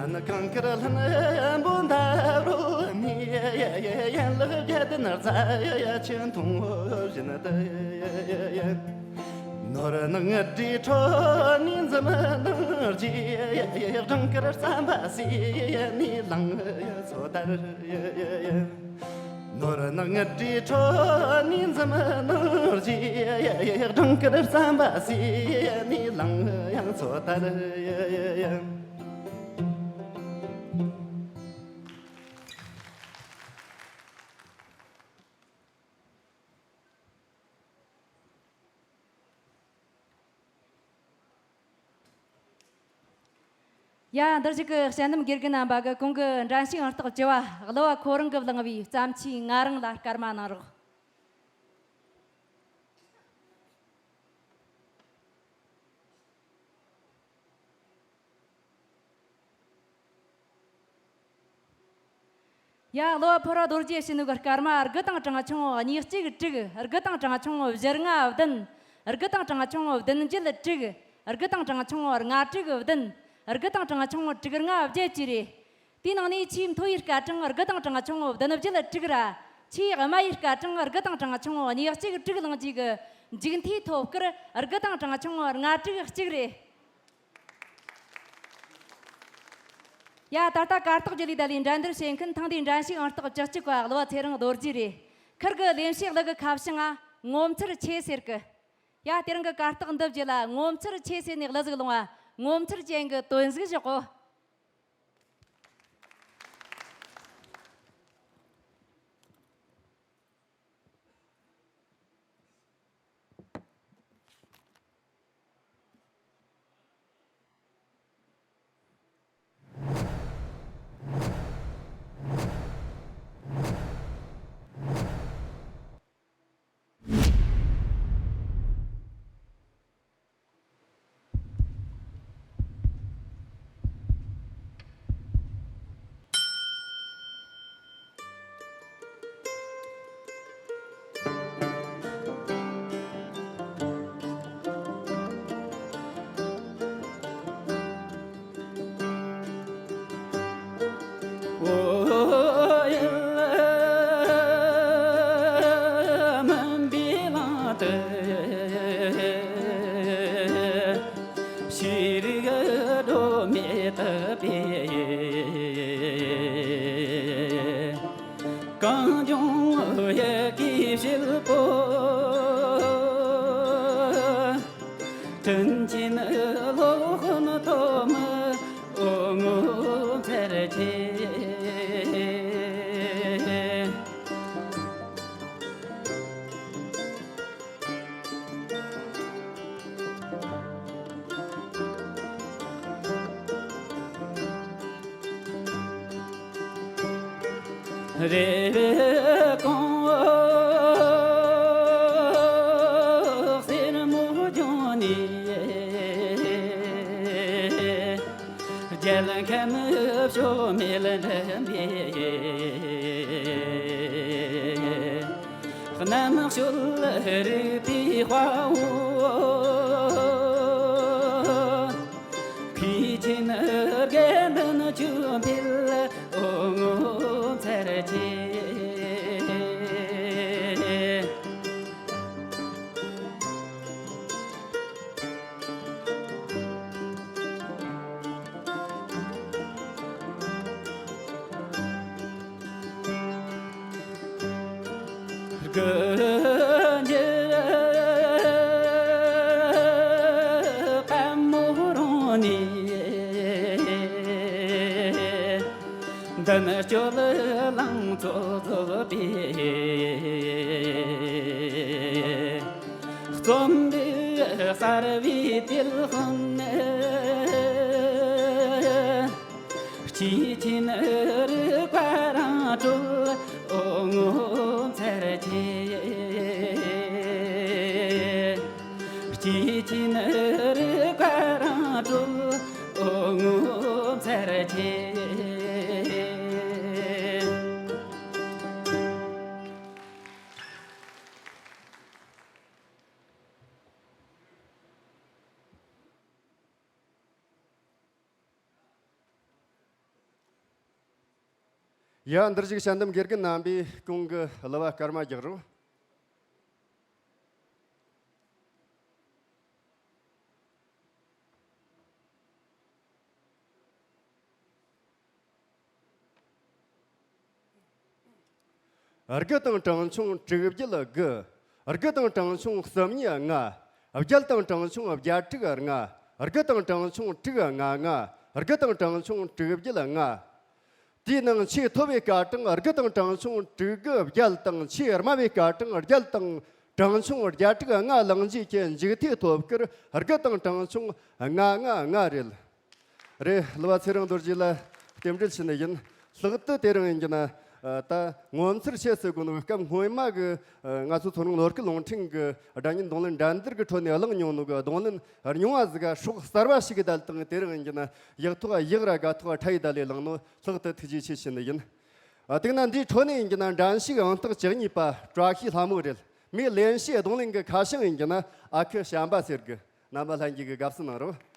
ང་ནི་གངས་དཀར་ལྷུན་པོ་འདབས་རོལ་ནས། ཡན་ལག་བརྒྱད་ལྡན་རྩྭ་ཆུ་འཐུང་བཞིན་དུ། ནོར་ནག་དངུལ་སྒྲའི་ཁྲོད་ནས་འཛུམ་གནང་རྗེས། སྦྲང་དཀར་རྩམ་པ་ཟོས་ནས་ལང་ཚོ་དར། ནོར་ནག་དངུལ་སྒྲའི་ཁྲོད་ནས་འཛུམ་གནང་རྗེས། སྦྲང་དཀར་རྩམ་པ་ཟོས་ནས་ལང་ཡང་ཚོ་དར། ཡ། འདིར་བཞུགས་ཀྱི་དཔྱད་འདེམས་དགེ་རྒན་རྣམ་པ་གིས་གོང་གི་འགྲན་ཞུགས་ཨང་རྟགས་བཅུ་བ་གླུ་བ་ཁོ་རང་གིས་བླངས་པའི་བརྩམས་ཆོས་ང་རང་ལ་སྐར་མ་གནང་རོགས། ཡ། གླུ་བ་ཕུར་བ་རྡོ་རྗེ་ཞུ་ནུ་གི་སྐར་མ་དགུ་དང་གྲངས་ཆུང་གཉིས་གཅིག་དྲུག། དགུ་དང་གྲངས་ཆུང་བཞི་ལྔ་བདུན། དགུ་དང་གྲངས་ཆུང་བདུན་བརྒྱད་དྲུག། དགུ་དང་གྲངས་ཆུང་ལྔ་དྲུག་བདུན། དགུ་དང་གྲངས་ཆུང་དྲུག་ལྔ་བརྒྱད་བཅས་རེད། དེའི་ནང་ནས་ཆེས་མཐོ་བའི་སྐར་གྲངས་དགུ་དང་གྲངས་ཆུང་བདུན་བརྒྱད་དྲུག་ར། ཆེས་དམའ་བའི་སྐར་གྲངས་དགུ་དང་གྲངས་ཆུང་ཉེར་གཅིག་དྲུག་བླངས་རྗེས་ཀྱི་མཇུག་མཐའི་ཐོབ་སྐར་དགུ་དང་གྲངས་ཆུང་ལྔ་དྲུག་གཅིག་རེད། ཡ། ད་ལྟ་གར་སྟེགས་བརྒྱུད་ལས་བསྡད་ལས་འགྲན་བསྡུར་བྱེད་མཁན་ཐེངས་འདིའི་འགྲན་ཞུགས་ཨང་རྟགས་བཅུ་གཅིག་པ་གླུ་བ་ཚེ་རིང་རྡོ་རྗེ་རེད། ཁིར་གི་ལེན་བྱའི་གླུ་གི་ཁ་བྱང་ང་ངོ་མཚར་ཆེ་ཟེར་གི། ཡ། དེ་རིང་གི་གར་སྟེགས་འདི་བརྒྱུད་ལ་ངོ་མཚར་ཆེ་ཟེར་ནས་གླུ་ཟིག་ལོངས་ཨ། ངོ་མཚར་ཅན་གི་དོན་ཟིག་བཞག་གོ། ཤེས་རིག་སྒྲོན་མེ་ལྟ་བུའི། གངས་ལྗོངས་ཡི་གེའི་བྱེད་པོ། དྲིན་ཆེན་སློབ་དཔོན་ཐོགས་མེད་ངོ་མཚར་ཆེ། རེ་བའི་གོང་འོག་སེར་མོ་ལྗོངས་ནས། རྒྱལ་ཁམས་ཕྱོགས་མེད་འགྲིམ་པའི། རྣམ་དཔྱོད་རིག་པའི་དཔའ་བོ། མཁས་ཆེན་དགེ་འདུན་ཆོས་འཕེལ་ངོ་མཚར་ཆེ། དགུན་གྱི་པད་མོ་རང་ནས། མདུན་སྐྱོད་ལང་ཚོ་རྫོགས་པའི། རྩོམ་རིག་གསར་བའི་དུས་ལྷག་ནས། སྐྱེས་ཆེན་རིག་པ་རང་གྲོལ་ངོ་མཚར་ཆེ། སྐྱེས་ཆེན་རིག་པ་རང་གྲོལ་ངོ་མཚར་ཆེ། ཡ། འདིར་བཞུགས་གཞལ་འདེམས་དགེ་རྒན་རྣམ་པས་གོང་གི་གླུ་བ་སྐར་མ་རྒྱག་རོགས། དགུ་དང་གྲངས་ཆུང་དྲུག་བརྒྱད་དགུ། དགུ་དང་གྲངས་ཆུང་གསུམ་གཉིས་ལྔ། བརྒྱད་དང་གྲངས་ཆུང་བརྒྱད་དྲུག་ལྔ། དགུ་དང་གྲངས་ཆུང་དྲུག་ལྔ་ལྔ། དགུ་དང་གྲངས་ཆུང་དྲུག་བརྒྱད་ལྔ། དེའི་ནང་ཆེས་མཐོ་བའི་སྐར་གྲངས་དགུ་དང་གྲངས་ཆུང་དྲུག་དགུ་བརྒྱད་དང་། ཆེས་དམའ་བའི་སྐར་གྲངས་བརྒྱད་དང་གྲངས་ཆུང་བརྒྱད་དྲུག་ལྔ་བླངས་རྗེས་ཀྱི་མཇུག་མཐའི་ཐོབ་སྐར་དགུ་དང་གྲངས་ཆུང་ལྔ་ལྔ་ལྔ་རེད། རེད། གླུ་བ་ཚེ་རིང་རྡོ་རྗེ་ལ་རྟེན་འབྲེལ་ཞུ་ནི་ཡིན། ལྷག་ཏུ་དེ་རིང་ཡིན་གྱི་ན། ད་ངོ་མཚར་ཆེ་ཟེར་དགོས་ནོ་གི་སྐབས་སྔོན་མ་གི་ང་ཚོ་མཚོ་སྔོན་ནོར་སྐལ་རླུང་འཕྲིན་གི་སྒྲ་སྙན་རྡུང་ལེན་འགྲན་བསྡུར་གི་ཁྲོད་ནས་བླངས་མྱོང་ནོ་གི་རྡུང་ལེན་རྙིང་བ་ཟིག་ག་སྲོག་གསར་བ་ཞིག་གི་བརྡལ་དང་། དེ་རིང་ཡིན་གྱི་ན་ཡག་ཐོག་ཡག་ར་དགའ་ཐོག་ཁྲ་ཡི་བརྡལ་ལས་བླངས་ནོ། ལྷག་ཏུ་ཐུགས་རྗེ་ཆེ་ཞུ་ནི་ཡིན། ཨ། དེང་ན་འདིའི་ཁྲོད་ནས་ཡིན་གྱི་ན་འགྲན་ཞུགས་ཨང་རྟགས་བཅུ་གཉིས་པ་བཀྲ་ཤིས་ལྷ་མོ་རེད། མོས་ལེན་བྱས་རྡུང་ལེན་གྱི་ཁ་བྱང་ཡིན་གྱི་ན་ཨ་ཁུ་བྱམས་པ་ཟེར་གི། རྣམ་པ་ལྷན་རྒྱས་ཀྱིས་དགའ་བསུ་གནང་རོགས།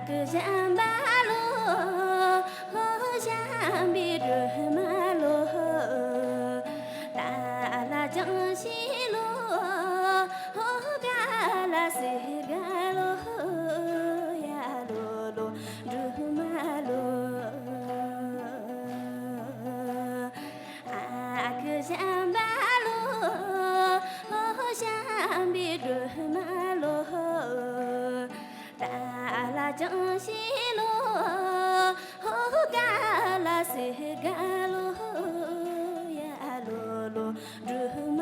ཞམ་པ་ལོ། ཞམ་པའི་སྒྲོལ་མ་ལོ། ཏཱ་ལ་ཅང་ཤེས་ལོ། ག་ལ་སེ་ག་ལོ། ཡ་ལོ་ལོ་སྒྲོལ་མ་ལོ། ཨ་ཁུ་ཞམ་པ་ལོ། ཞམ་པའི་སྒྲོལ་མ་ལོ། ཏཱ་ལ་ཅང་ཤེས་ལོ། ག་ལ་སེ་ག་ལོ། ཡ་ལོ་ལོ་སྒྲོལ་མ་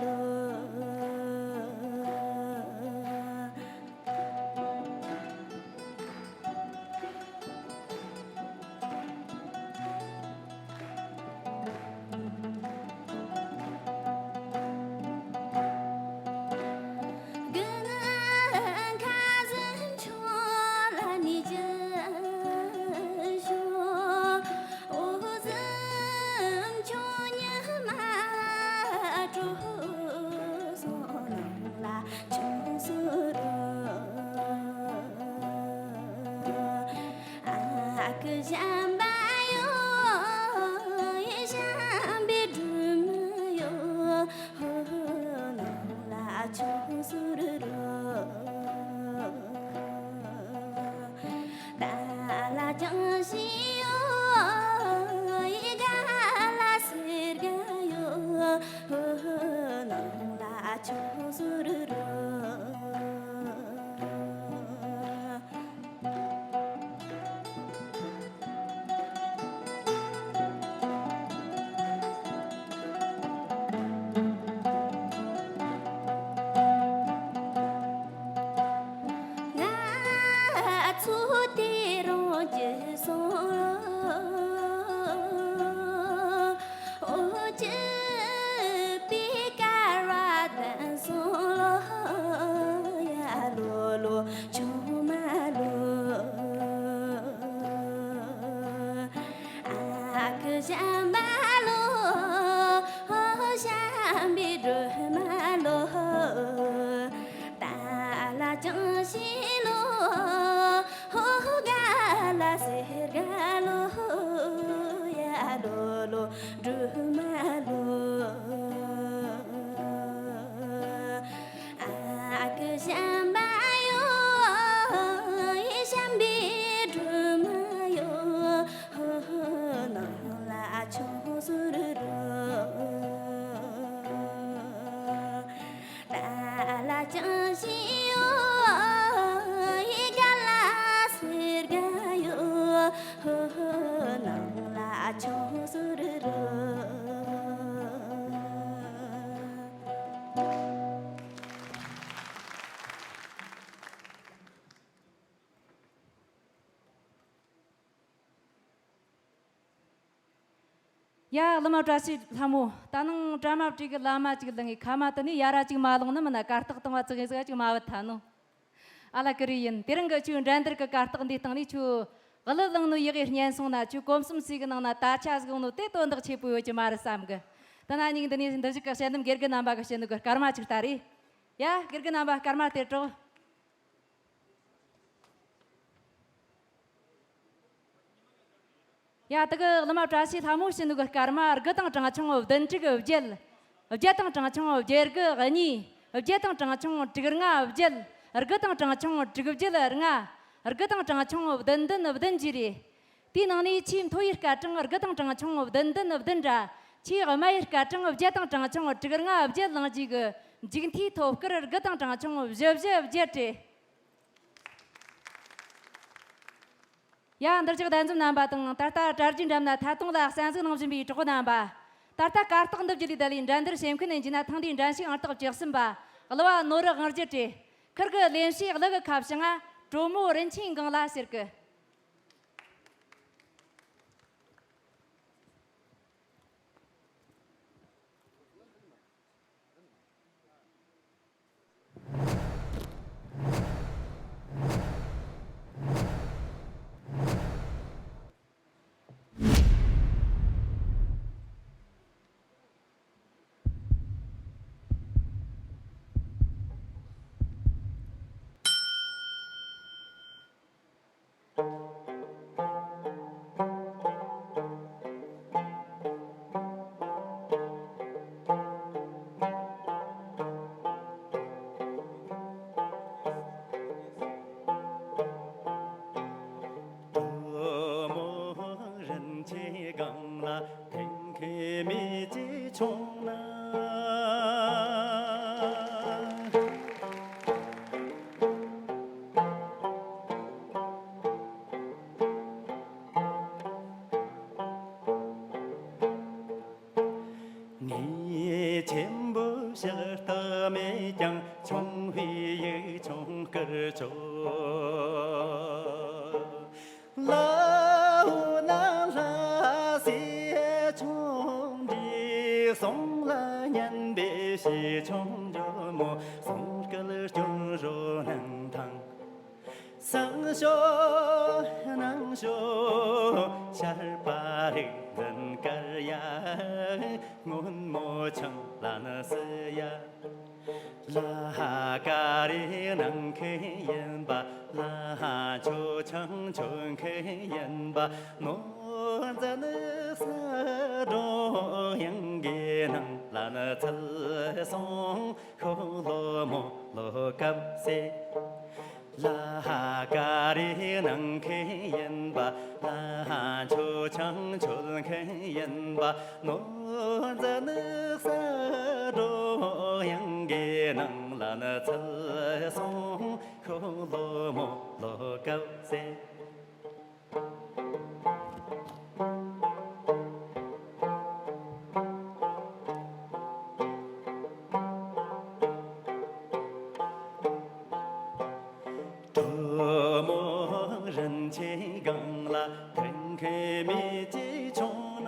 ལོ། ཨ་ཁུ་ཞམ་པ་ཡོ། ཞམ་པའི་སྒྲོལ་མ་ཡོ། ནང་ལ་ཆུ་ཟུར་རོ། ཏཱ་ལ་ཅང་ཤེས་ཡོ། ག་ལ་སེ་ག་ཡོ། ནང་ལ་ཆུ་ཟུར་རོ། ང་ཚོ་དེ་རང་གི་སོང་། འོ་ཅི་པའི་ཀ་ར་དན་སོང་ལོ། ཡ་ལོ་ལོ་ཆུང་མ་ལོ། ཨ་ཁུ་ཞམ་པ་ལོ། ཞམ་པའི་སྒྲོལ་མ་ལོ། ཏཱ་ལ་ཅང་ཤེས་ལོ། ག་ལ་སེ་ག་ལོ། ཡ་ལོ་ལོ་སྒྲོལ་མ་ལོ། ཨ་ཁུ་ཞམ་པ་ཡོ། ཞམ་པའི་སྒྲོལ་མ་ཡོ། ནང་ལ་ཆུ་ཟུར་རོ། ཏཱ་ལ་ཅང་ཤེས་ཡོ། ག་ལ་སེ་ག་ཡོ། ནང་ལ་ཆུ་ཟུར་རོ། ཡ། བླ་མ་བཀྲ་ཤིས་ལྷ་མོ། ད་ནངས་གྲ་མ་བཀྲིས་གི་བླ་མ་ཅིག་ལ་ངས་ཁ་མ་དུ་ནས་ཡ་ར་ཅིག་མ་ལོངས་ནི་མིན་ན། གར་སྟེགས་སྟེང་བ་ཙི་གེ་ཟིག་ཅིག་མ་བུད་ཐལ་ནོ། ཨ་ལ་ཀི་རི་ཡིན། དེ་རིང་གི་ཆོའི་འགྲན་བསྡུར་གི་གར་སྟེགས་འདིའི་སྟེང་ནས་ཆོ་གླུ་བླངས་ནོ་ཡི་གེ་སྙན་སོང་ན། ཆོ་གོམས་གསུམ་སྲས་གི་ནང་ན་དར་ཆ་ཟིག་ཡོང་ནོ་དེ་དོན་དག་ཆེ་པོ་ཡོད་ཀྱི་མ་རེད་བསམ་གི། དེ་ན་ཉིན་འདི་ནས་འདི་བཞུགས་གི་དཔྱད་འདེམས་དགེ་རྒན་རྣམ་པ་གི་བྱིན་ནོ་གི་སྐར་མ་ཅིག་ལྟ་རེ། ཡ། དགེ་རྒན་རྣམ་པ་སྐར་མ་སྟེར་རོགས། ཡ། དེ་གི་བླ་མ་བཀྲ་ཤིས་ལྷ་མོ་བྱིན་ནོ་གི་སྐར་མ་དགུ་དང་གྲངས་ཆུང་བདུན་དྲུག་བརྒྱད། བརྒྱད་དང་གྲངས་ཆུང་བརྒྱད་དགུ་གཉིས། བརྒྱད་དང་གྲངས་ཆུང་དྲུག་ལྔ་བརྒྱད། དགུ་དང་གྲངས་ཆུང་དྲུག་བརྒྱད་ལྔ། དགུ་དང་གྲངས་ཆུང་བདུན་བདུན་བདུན་བཅས་རེད། དེའི་ནང་ནས་ཆེས་མཐོ་བའི་སྐར་གྲངས་དགུ་དང་གྲངས་ཆུང་བདུན་བདུན་བདུན་ར། ཆེས་དམའ་བའི་སྐར་གྲངས་བརྒྱད་དང་གྲངས་ཆུང་དྲུག་ལྔ་བརྒྱད་བླངས་རྗེས་ཀྱི་མཇུག་མཐའི་ཐོབ་སྐར་དགུ་དང་གྲངས་ཆུང་བཞི་བཞི་བརྒྱད་རེད། ཡ། འདིར་བཞུགས་གདན་འཛོམས་རྣམ་པ་དང་། ད་ལྟ་དྲ་རྒྱའི་འགྲམ་ན་ཐད་གཏོང་ལ་གསན་གཟིགས་གནང་བཞིན་པའི་གྲོགས་པོ་རྣམ་པ། ད་ལྟ་གར་སྟེགས་འདི་བརྒྱུད་ལས་བསྡད་ལས་འགྲན་བསྡུར་བྱེད་མཁན་ཡིན་རྒྱུ་ན། ཐེངས་འདིའི་འགྲན་ཞུགས་ཨང་རྟགས་བཅུ་གསུམ་པ། གླུ་བ་ནོར་བུ་དབང་རྒྱལ་རེད། ཁིར་གི་ལེན་བྱའི་གླུ་གི་ཁ་བྱང་ང་གྲོ་མོ་རིན་ཆེན་སྒང་ལ་ཟེར་གི། ངས་ཆེན་པོ་ཕྱག་རྟགས་མེད་ཀྱང་། ཆུང་བའི་ཡིག་ཆུང་བསྐུར་ཆོག་ལྷ་འོད་ནང་ལྷ་སྲས་ཆུང་འདྲིས་གསུང་ལ་སྙན་པའི་ཞེ་ཆུང་ཇོ་མོ། གསུང་སྐད་སྐྱོན་རོ་ནང་དང་། སང་ཞོ་ནང་ཞོ་ཤར་པ་རིག་འཛིན་དཀར་ཡ། སྔོན་མོ་ཆང་ལ་ནི་སི་ཡ། ལྷ་ཀ་རེ་ནང་ཁེ་ཡིན་པ། ལྷ་མཆོད་ཆང་མཆོད་ཁེ་ཡིན་པ། ནོར་འཛིན་ས་འགྲོ་ཡང་གི་ནང་ལ་ནི་ཚུལ་སོང་། ཤོ་ལོ་མོ་ལོ་སྐབས་སེ། ལྷ་ཀ་རེ་ནང་ཁེ་ཡིན་པ། ལྷ་མཆོད་ཆང་མཆོད་ཁེ་ཡིན་པ། ནོར་འཛིན་ས་འགྲོ་ཡང་གི་ནང་ལ་ནི་ཚུལ་སོང་། ཤོ་ལོ་མོ་ལོ་སྐབས་སེ། གྲོ་མོ་རིན་ཆེན་སྒང་ལ་ཐོན་ཁེ་མི་ཅི་ཆུང་ན།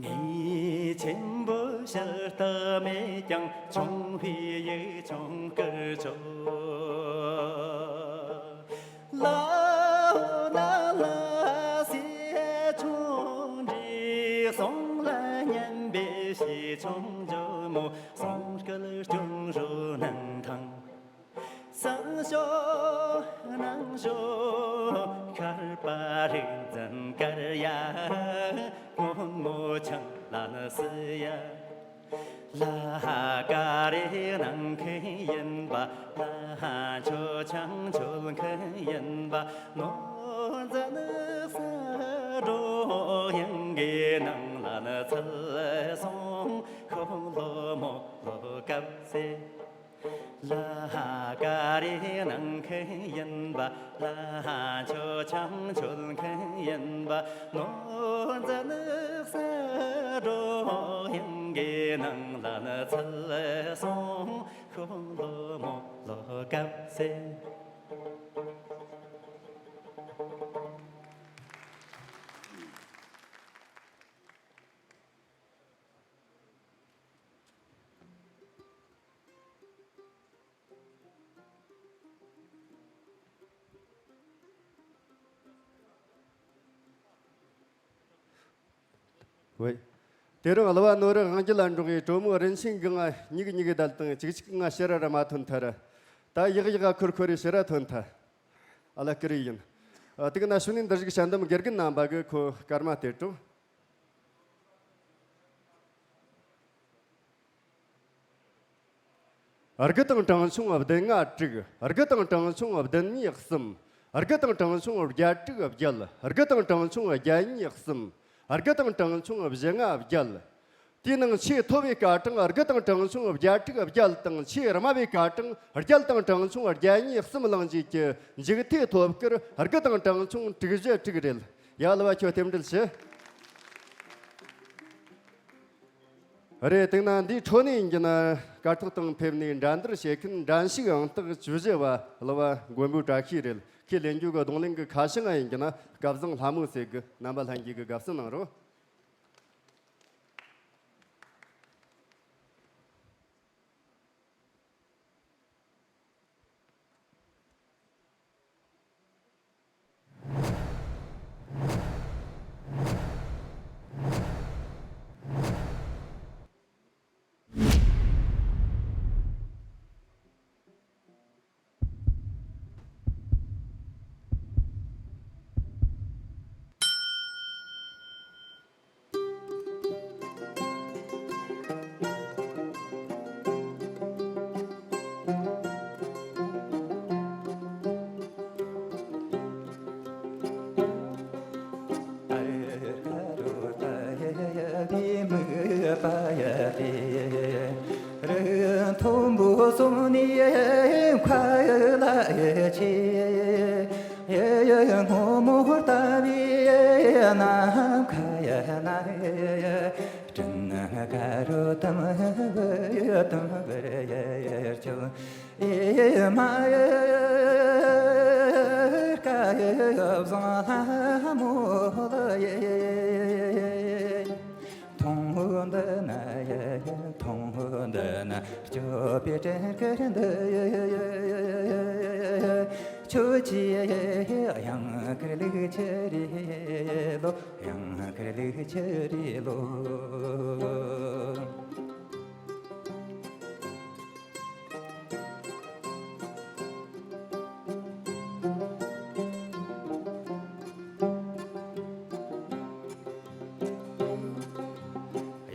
ངས་ཆེན་པོ་ཕྱག་རྟགས་མེད་ཀྱང་། ཆུང་བའི་ཡིག་ཆུང་བསྐུར་ཆོག་ལྷ་འོད་ནང་ལྷ་སྲས་ཆུང་འདྲིས་གསུང་ལ་སྙན་པའི་ཞེ་ཆུང་ཇོ་མོ། གསུང་སྐད་སྐྱོན་རོ་ནང་དང་། སང་ཞོ་ནང་ཞོ་ཤར་པ་རིག་འཛིན་དཀར་ཡ། སྔོན་མོ་ཆང་ལ་ནི་སི་ཡ། ལྷ་ཀ་རེ་ནང་ཁེ་ཡིན་པ། ལྷ་མཆོད་ཆང་མཆོད་ཁེ་ཡིན་པ། ནོར་འཛིན་ས་འགྲོ་ཡང་གི་ནང་ལ་ནི་ཚུལ་སོང་། ཤོ་ལོ་མོ་ལོ་སྐབས་སེ། ལྷ་ཀ་རེ་ནང་ཁེ་ཡིན་པ། ལྷ་མཆོད་ཆང་མཆོད་ཁེ་ཡིན་པ། ནོར་འཛིན་ས་འགྲོ་ཡང་གི་ནང་ལ་ནི་ཚུལ་སོང་། ཤོ་ལོ་མོ་ལོ་སྐབས་སེ། ཝེ། དེ་རིང་གླུ་བ་ནོར་བུ་དབང་རྒྱལ་ལ་འགྲོགས་པའི་གྲོ་མོ་རིན་ཆེན་སྒང་ཉིག་ཉིག་བསྡད་དང་། ཅིག་ཅིག་ང་ཕྱིར་ར་མ་ཐོན་ཐལ། ད་ཡག་ཡག་ཁུར་ཁུར་རེ་ཕྱིར་ར་ཐོན་ཐལ། ཨ་ལ་ཀི་རེ་ཡིན། ཨ། དེ་གི་ན་ཤུ་ནི་འདི་རིགས་ཞལ་འདེམས་དགེ་རྒན་རྣམ་པ་གི་ཁོ་སྐར་མ་སྟེར་དྲོ། དགུ་དང་གྲངས་ཆུང་བདུན་ལྔ་དྲུག་དགུ་དང་གྲངས་ཆུང་བདུན་གཉིས་གསུམ། དགུ་དང་གྲངས་ཆུང་བརྒྱད་དྲུག་བརྒྱད། དགུ་དང་གྲངས་ཆུང་བརྒྱད་གཉིས་གསུམ། དགུ་དང་གྲངས་ཆུང་བཞི་ལྔ་བརྒྱད། དེའི་ནང་ཆེས་མཐོ་བའི་སྐར་གྲངས་དགུ་དང་གྲངས་ཆུང་བརྒྱད་དྲུག་བརྒྱད་དང་། ཆེས་དམའ་བའི་སྐར་གྲངས་བརྒྱད་དང་གྲངས་ཆུང་བརྒྱད་གཉིས་གསུམ་བླངས་རྗེས་ཀྱི་མཇུག་མཐའི་ཐོབ་སྐར་དགུ་དང་གྲངས་ཆུང་དྲུག་བཞི་དྲུག་རེད། ཡ། གླུ་བ་ཁྱོད་རྟེན་འབྲེལ་ཞུ། རེད། དེང་ན་འདིའི་འཕྲོ་ནས་ཡིན་གྱི་ན། སྐར་ཐོག་སྟེང་ཕེབས་ནས་འགྲན་བསྡུར་བྱེད་མཁན་འགྲན་ཞུགས་ཨང་རྟགས་བཅུ་བཞི་བ་གླུ་བ་མགོན་པོ་བཀྲ་ཤིས་རེད། ཁས་ལེན་རྒྱུ་གི་རྡུང་ལེན་གྱི་ཁ་བྱང་ང་ཡིན་གྱི་ན། སྐལ་བཟང་ལྷ་མོ་ཟེར་གི། རྣམ་པ་ལྷན་རྒྱས་ཀྱིས་དགའ་བསུ་གནང་རོགས། སྔོན་པོ་གསུམ་ནས་མཁའ་ལ་ཆེ། སྔོན་མོ་ལྟ་བུའི་ནམ་མཁའ་ན། སྤྲིན་དཀར་རོ་དམ་བུ་དམ་བུར་ཡལ་ཆོག་ཨེ་མ་ཡེ། སྐལ་བཟང་ལྷ་མོ་ལ་ཡེ། མཐོང་འདི་ན་ཡེ། མཐོང་འདི་ན་སྐྱོབ་པའི་སྤྲིན་དཀར་འདི། ཁྱོད་ཀྱི་གཡང་དཀར་ལུག་ཁྱུ་རེ་ལོ། གཡང་དཀར་ལུག་ཁྱུ་རེ་ལོ།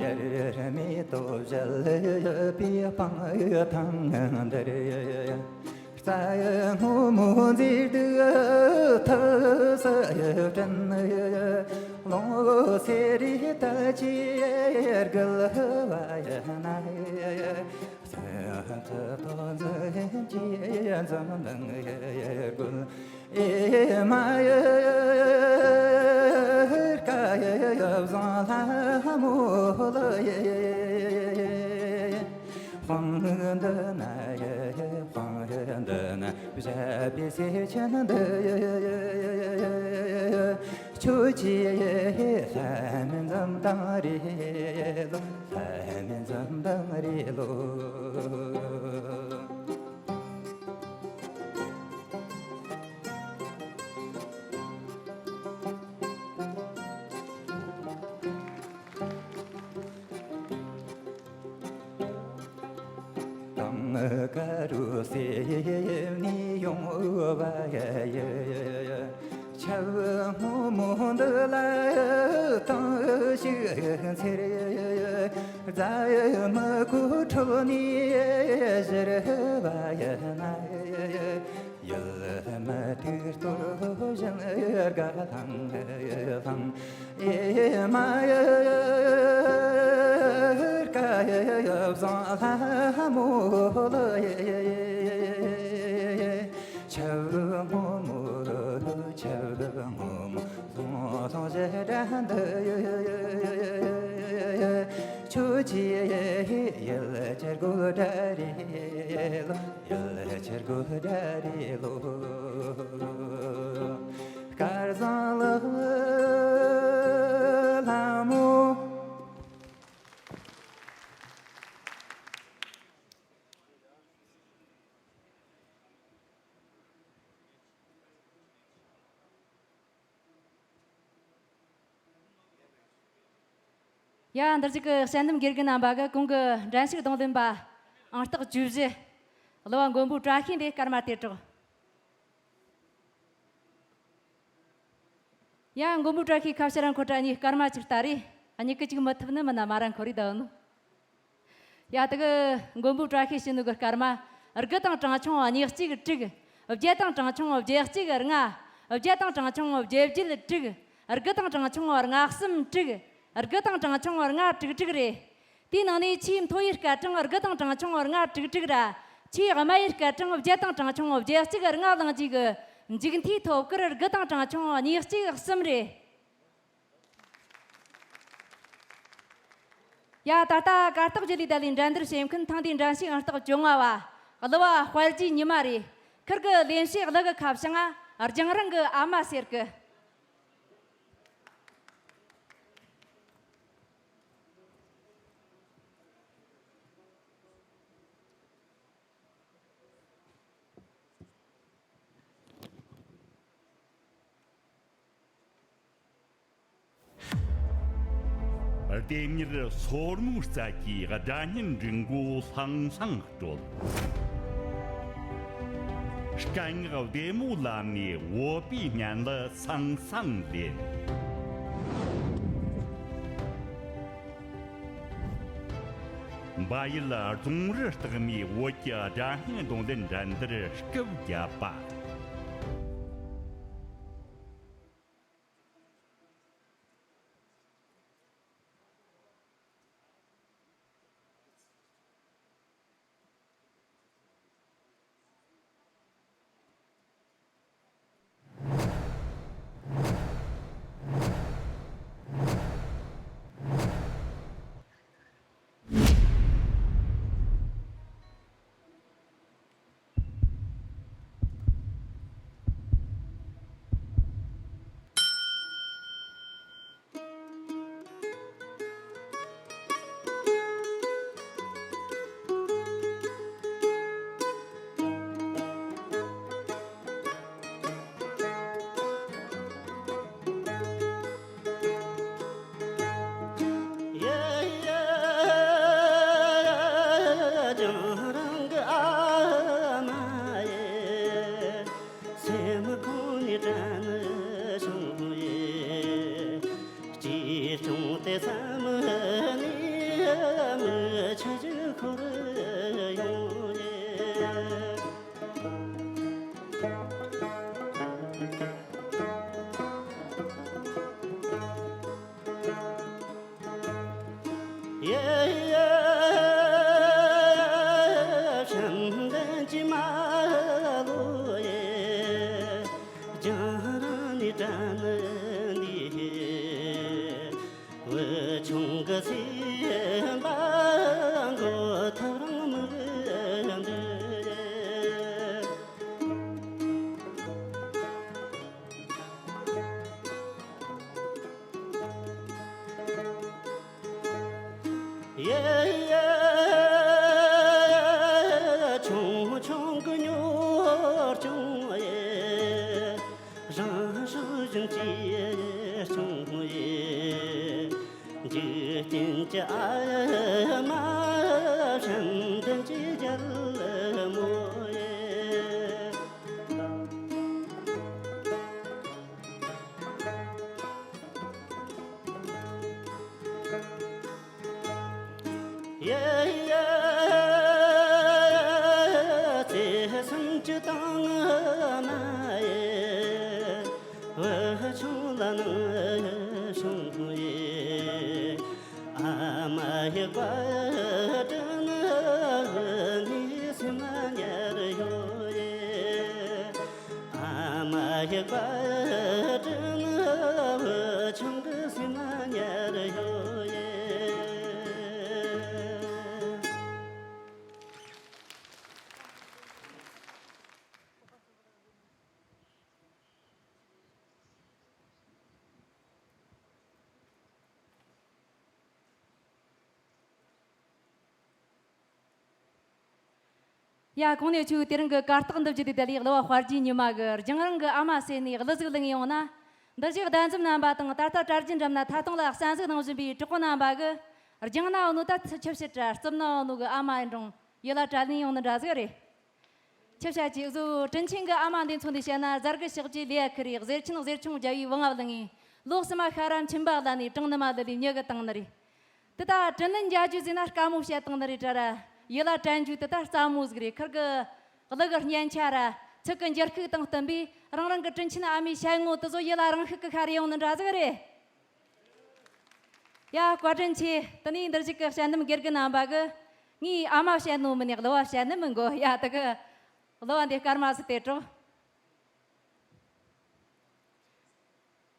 དབྱེར་མེད་དོ་བཞད་པའི་སྤང་ཐང་འདིར། རྩྭ་སྔོན་མོ་མཛེས་སྡུག་ཐོག་སུ་སྤྲིན། ལོ་སེར་རི་དལ་གྱིས་སྒུལ་བ་ཡིན་ན། སེམས་ཀྱི་དོན་འཛིན་གྱི་འཛུམ་མདངས་སྒུལ། ཨེ་མ་ཡེ། སྐལ་བཟང་ལྷ་མོ་ལ་ཡེ། སྤང་འདི་ན་ཡེ། སྤང་འདི་ན་བཞད་པའི་སེར་ཆེན་འདི། ཁྱོད་ཀྱི་ལྷ་མོའི་འཛུམ་མདངས་རེད་ལོ། ལྷ་མོའི་འཛུམ་མདངས་རེད་ལོ། དང་དཀར་རོ་སེར་ནས་ཡོང་བ་ཡི། ཆབ་སྔོན་མོ་འདི་ལ་དྭངས་ཤིག་འཚེར། རྫ་མ་གོ་ཁྲོད་ནས་བཞུར་བ་ཡིན་ན། ཡུལ་མི་དུག་སྟོར་བཞིན་དགའ་ལྷང་ལྷང་། ཨེ་མ་ཡེ། སྐལ་བཟང་ལྷ་མོ་ལ་ཡེ། ཆབ་སྔོན་མོ། ཆབ་སྔོན་མོ། ལྷུང་ལྷུང་ཞེ་དྲག་འདི། ཁྱོད་ཀྱི་ཡུལ་གྱི་སྒོ་འདྲ་རེད་ལོ། ཡུལ་གྱི་སྒོ་འདྲ་རེད་ལོ། སྐལ་བཟང་ལྷ་མོ། ཡ། འདིར་བཞུགས་ཀྱི་དཔྱད་འདེམས་དགེ་རྒན་རྣམ་པ་གིས་གོང་གི་འགྲན་ཞུགས་རྡུང་ལེན་པ་ཨང་རྟགས་བཅུ་བཞི། གླུ་བ་མགོན་པོ་བཀྲ་ཤིས་ལས་སྐར་མ་དེ་དྲོགས། ཡ། མགོན་པོ་བཀྲ་ཤིས་ཁ་བྱ་ར་འཁོར་དྲ་གཉིས་སྐར་མ་གཅིག་ལྟ་རེ། གཉིས་ཀི་གཅིག་མི་ཐུབ་ནི་མིན་ན། མ་ར་འཁོར་རེ་ད་ནོ། ཡ། དེ་གི་མགོན་པོ་བཀྲ་ཤིས་ཞུ་ནོ་གི་སྐར་མ། དགུ་དང་གྲངས་ཆུང་གཉིས་གཅིག་དྲུག་བརྒྱད་དང་གྲངས་ཆུང་བརྒྱད་གཅིག་ལྔ། བརྒྱད་དང་གྲངས་ཆུང་བརྒྱད་བརྒྱད་དྲུག་དགུ་དང་གྲངས་ཆུང་ལྔ་གསུམ་དྲུག་དགུ་དང་གྲངས་ཆུང་ལྔ་དྲུག་དྲུག་རེད། དེའི་ནང་ནས་ཆེས་མཐོ་བའི་སྐར་གྲངས་དགུ་དང་གྲངས་ཆུང་ལྔ་དྲུག་དྲུག་ར། ཆེས་དམའ་བའི་སྐར་གྲངས་བརྒྱད་དང་གྲངས་ཆུང་བརྒྱད་གཅིག་ལྔ་བླངས་རྗེས་ཀྱི་མཇུག་མཐའི་ཐོབ་སྐར་དགུ་དང་གྲངས་ཆུང་གཉིས་གཅིག་གསུམ་རེད། ཡ། ད་ལྟ་གར་སྟེགས་བརྒྱུད་ལས་བསྡད་པའི་འགྲན་བསྡུར་བྱེད་མཁན་ཐེངས་འདིའི་འགྲན་ཞུགས་ཨང་རྟགས་བཅོ་ལྔ་བ། གླུ་བ་དཔལ་རྒྱལ་ཉི་མ་རེད། ཁིར་གི་ལེན་བྱའི་གླུ་གི་ཁ་བྱང་ང་རྒྱང་རིང་གི་ཨ་མ་ཟེར་གི། ལྡེམ་མྱུར་སོར་མོའི་རྩལ་གྱིས་སྒྲ་སྙན་རིང་པོ་ལྷང་ལྷང་དཀྲོལ། སྐད་ངག་བདེ་མོ་ལམ་ནས་བོད་པའི་སྙན་ལ་སང་སང་ལེན། བལ་ཡུལ་རྫོང་རི་སྟག་མའི་བོད་ཀྱི་སྒྲ་སྙན་རྡུང་ལེན་འགྲན་བསྡུར་སྐབས་བརྒྱད་པ། ཡེ་ཡེ། ཆུང་ཆུང་གི་གཉོར་སྐྱོང་ཡེ། རང་རང་བཞིན་གྱིས་སྐྱོང་ཡེ། འཇིག་རྟེན་གྱི་ཨ་མ་བྱམས་ལྡན་གྱི་རྒྱལ་མོ་ཡེ། ཡེ་ཡེ། བརྩེ་སེམས་ཀྱི་དྭངས་མ་ཡེ། བུ་ཆུང་ལ་ནང་བྱུང་ཡེ། ཨ་མ་ཡི་བཀའ་དྲིན་ནི་སེམས་ཉར་ཡོད་ཡེ། ཨ་མ་ཡི་བཀའ་དྲིན་བུ་ཆུང་གི་སེམས་ཉར་ཡོད་ཡེ། ཡ། གོང་ནས་ཆུ་དེ་རིང་གི་གར་སྟེགས་འདི་བརྒྱུད་དེ་ལས་གླུ་བ་དཔལ་རྒྱལ་ཉི་མ་གི་རྒྱང་རིང་གི་ཨ་མ་ཟེར་ནས་གླུ་ཟིག་ལེན་ཡོང་ན། འདིར་བཞུགས་ཟླ་འཛོམས་རྣམ་པ་དང་ད་ལྟ་གྲྭ་རྒྱུན་འགྲམ་ན་ཐད་གཏོང་ལ་གསན་གཟིགས་གནང་བཞིན་པའི་གྲོགས་པོ་རྣམ་པ་གི་རྒྱང་ན་ཡོད་ནོ་ད་ཚུ་ཆབ་ཕྱི་དྲ་རྩིབ་ན་ཡོད་ནོ་གི་ཨ་མ་ཡིན་རུང་ཡིད་ལ་དྲན་ལེན་ཡོང་ནི་འདྲ་ཟིག་རེད། ཆབ་བྱ་ཅིག་གཟོད་དྲིན་ཆེན་གི་ཨ་མ་འདི་མཚོན་ནས་བཤད་ན། གཟར་གི་ཕྱག་རྗེས་ལས་ཁུར་རེ། གཟེར་ཆེན་གཟེར་ཆུང་རྒྱལ་བའི་བུ་ང་བླངས་ངེ། ལོ་གསུམ་མ་ཤ་ར་མཆིན་པ་ལ་ནས་བྲང་ནི་མ་ལི་ལི་མྱི་གི་བཏང་ནི་རེད། དེ་ད་དྲིན་ལན་འཇལ་རྒྱུ་ཟེར་ན་དཀའ་མོ་བཤད་བཏང་ནི་རེད་དྲ་ར། ཡིད་ལ་དྲན་རྒྱུ་དེ་ད་རྩ་མོ་ཟིག་རེད། ཁུར་གི་གླུ་གི་སྙན་ཆ་ར་ཚིག་གི་འགྱུར་ཁུག་དང་བསྟུན་པའི་རང་རང་གི་དྲིན་ཆེན་ཨ་མའི་ཞལ་ངོ་དེ་ཚོ་ཡིད་ལ་རང་ཤུགས་གི་ཤར་ཡོང་ནི་འདྲ་ཟིག་རེད། ཡ། བཀའ་དྲིན་ཆེ། དེ་ནས་འདིར་བཞུགས་ཀྱི་དཔྱད་འདེམས་དགེ་རྒན་རྣམ་པ་གི། ངས་ཨ་མ་བཤད་ནོ་མིན་ནས་གླུ་བ་བཤད་ནི་མི་དགོས། ཡ། དེ་གི་གླུ་བ་འདི་སྐར་མ་ཟིག་དེ་དྲོ།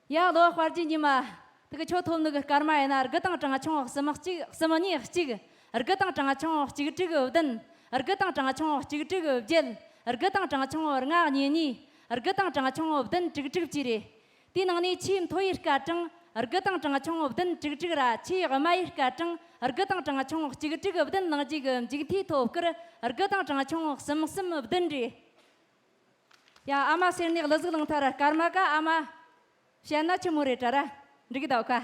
ཡ། གླུ་བ་དཔལ་རྒྱལ་ཉི་མ། དེ་གི་ཁྱོད་ཐོབ་ནི་གི་སྐར་མ་ཡིན་ན། དགུ་དང་གྲངས་ཆུང་གསུམ་གཅིག་གསུམ་གཉིས་གཅིག་དགུ་དང་གྲངས་ཆུང་གཅིག་དྲུག་བདུན། དགུ་དང་གྲངས་ཆུང་གཅིག་དྲུག་བརྒྱད། དགུ་དང་གྲངས་ཆུང་ལྔ་གཉིས་གཉིས། དགུ་དང་གྲངས་ཆུང་བདུན་དྲུག་དྲུག་བཅས་རེད། དེའི་ནང་ནས་ཆེས་མཐོ་བའི་སྐར་གྲངས་དགུ་དང་གྲངས་ཆུང་བདུན་དྲུག་དྲུག་ར། ཆེས་དམའ་བའི་སྐར་གྲངས་དགུ་དང་གྲངས་ཆུང་གཅིག་དྲུག་བདུན་བླངས་རྗེས་ཀྱི་མཇུག་མཐའི་ཐོབ་སྐར་དགུ་དང་གྲངས་ཆུང་གསུམ་གསུམ་བདུན་རེད། ཡ། ཨ་མ་ཟེར་ནས་གླུ་ཟིག་བླངས་ཐར། སྐར་མ་ཀ་ཨ་མ་བཤད་ན་ཆི་མོ་རེད་དྲ་ར། འགྲིག་གི་འདུག་ག་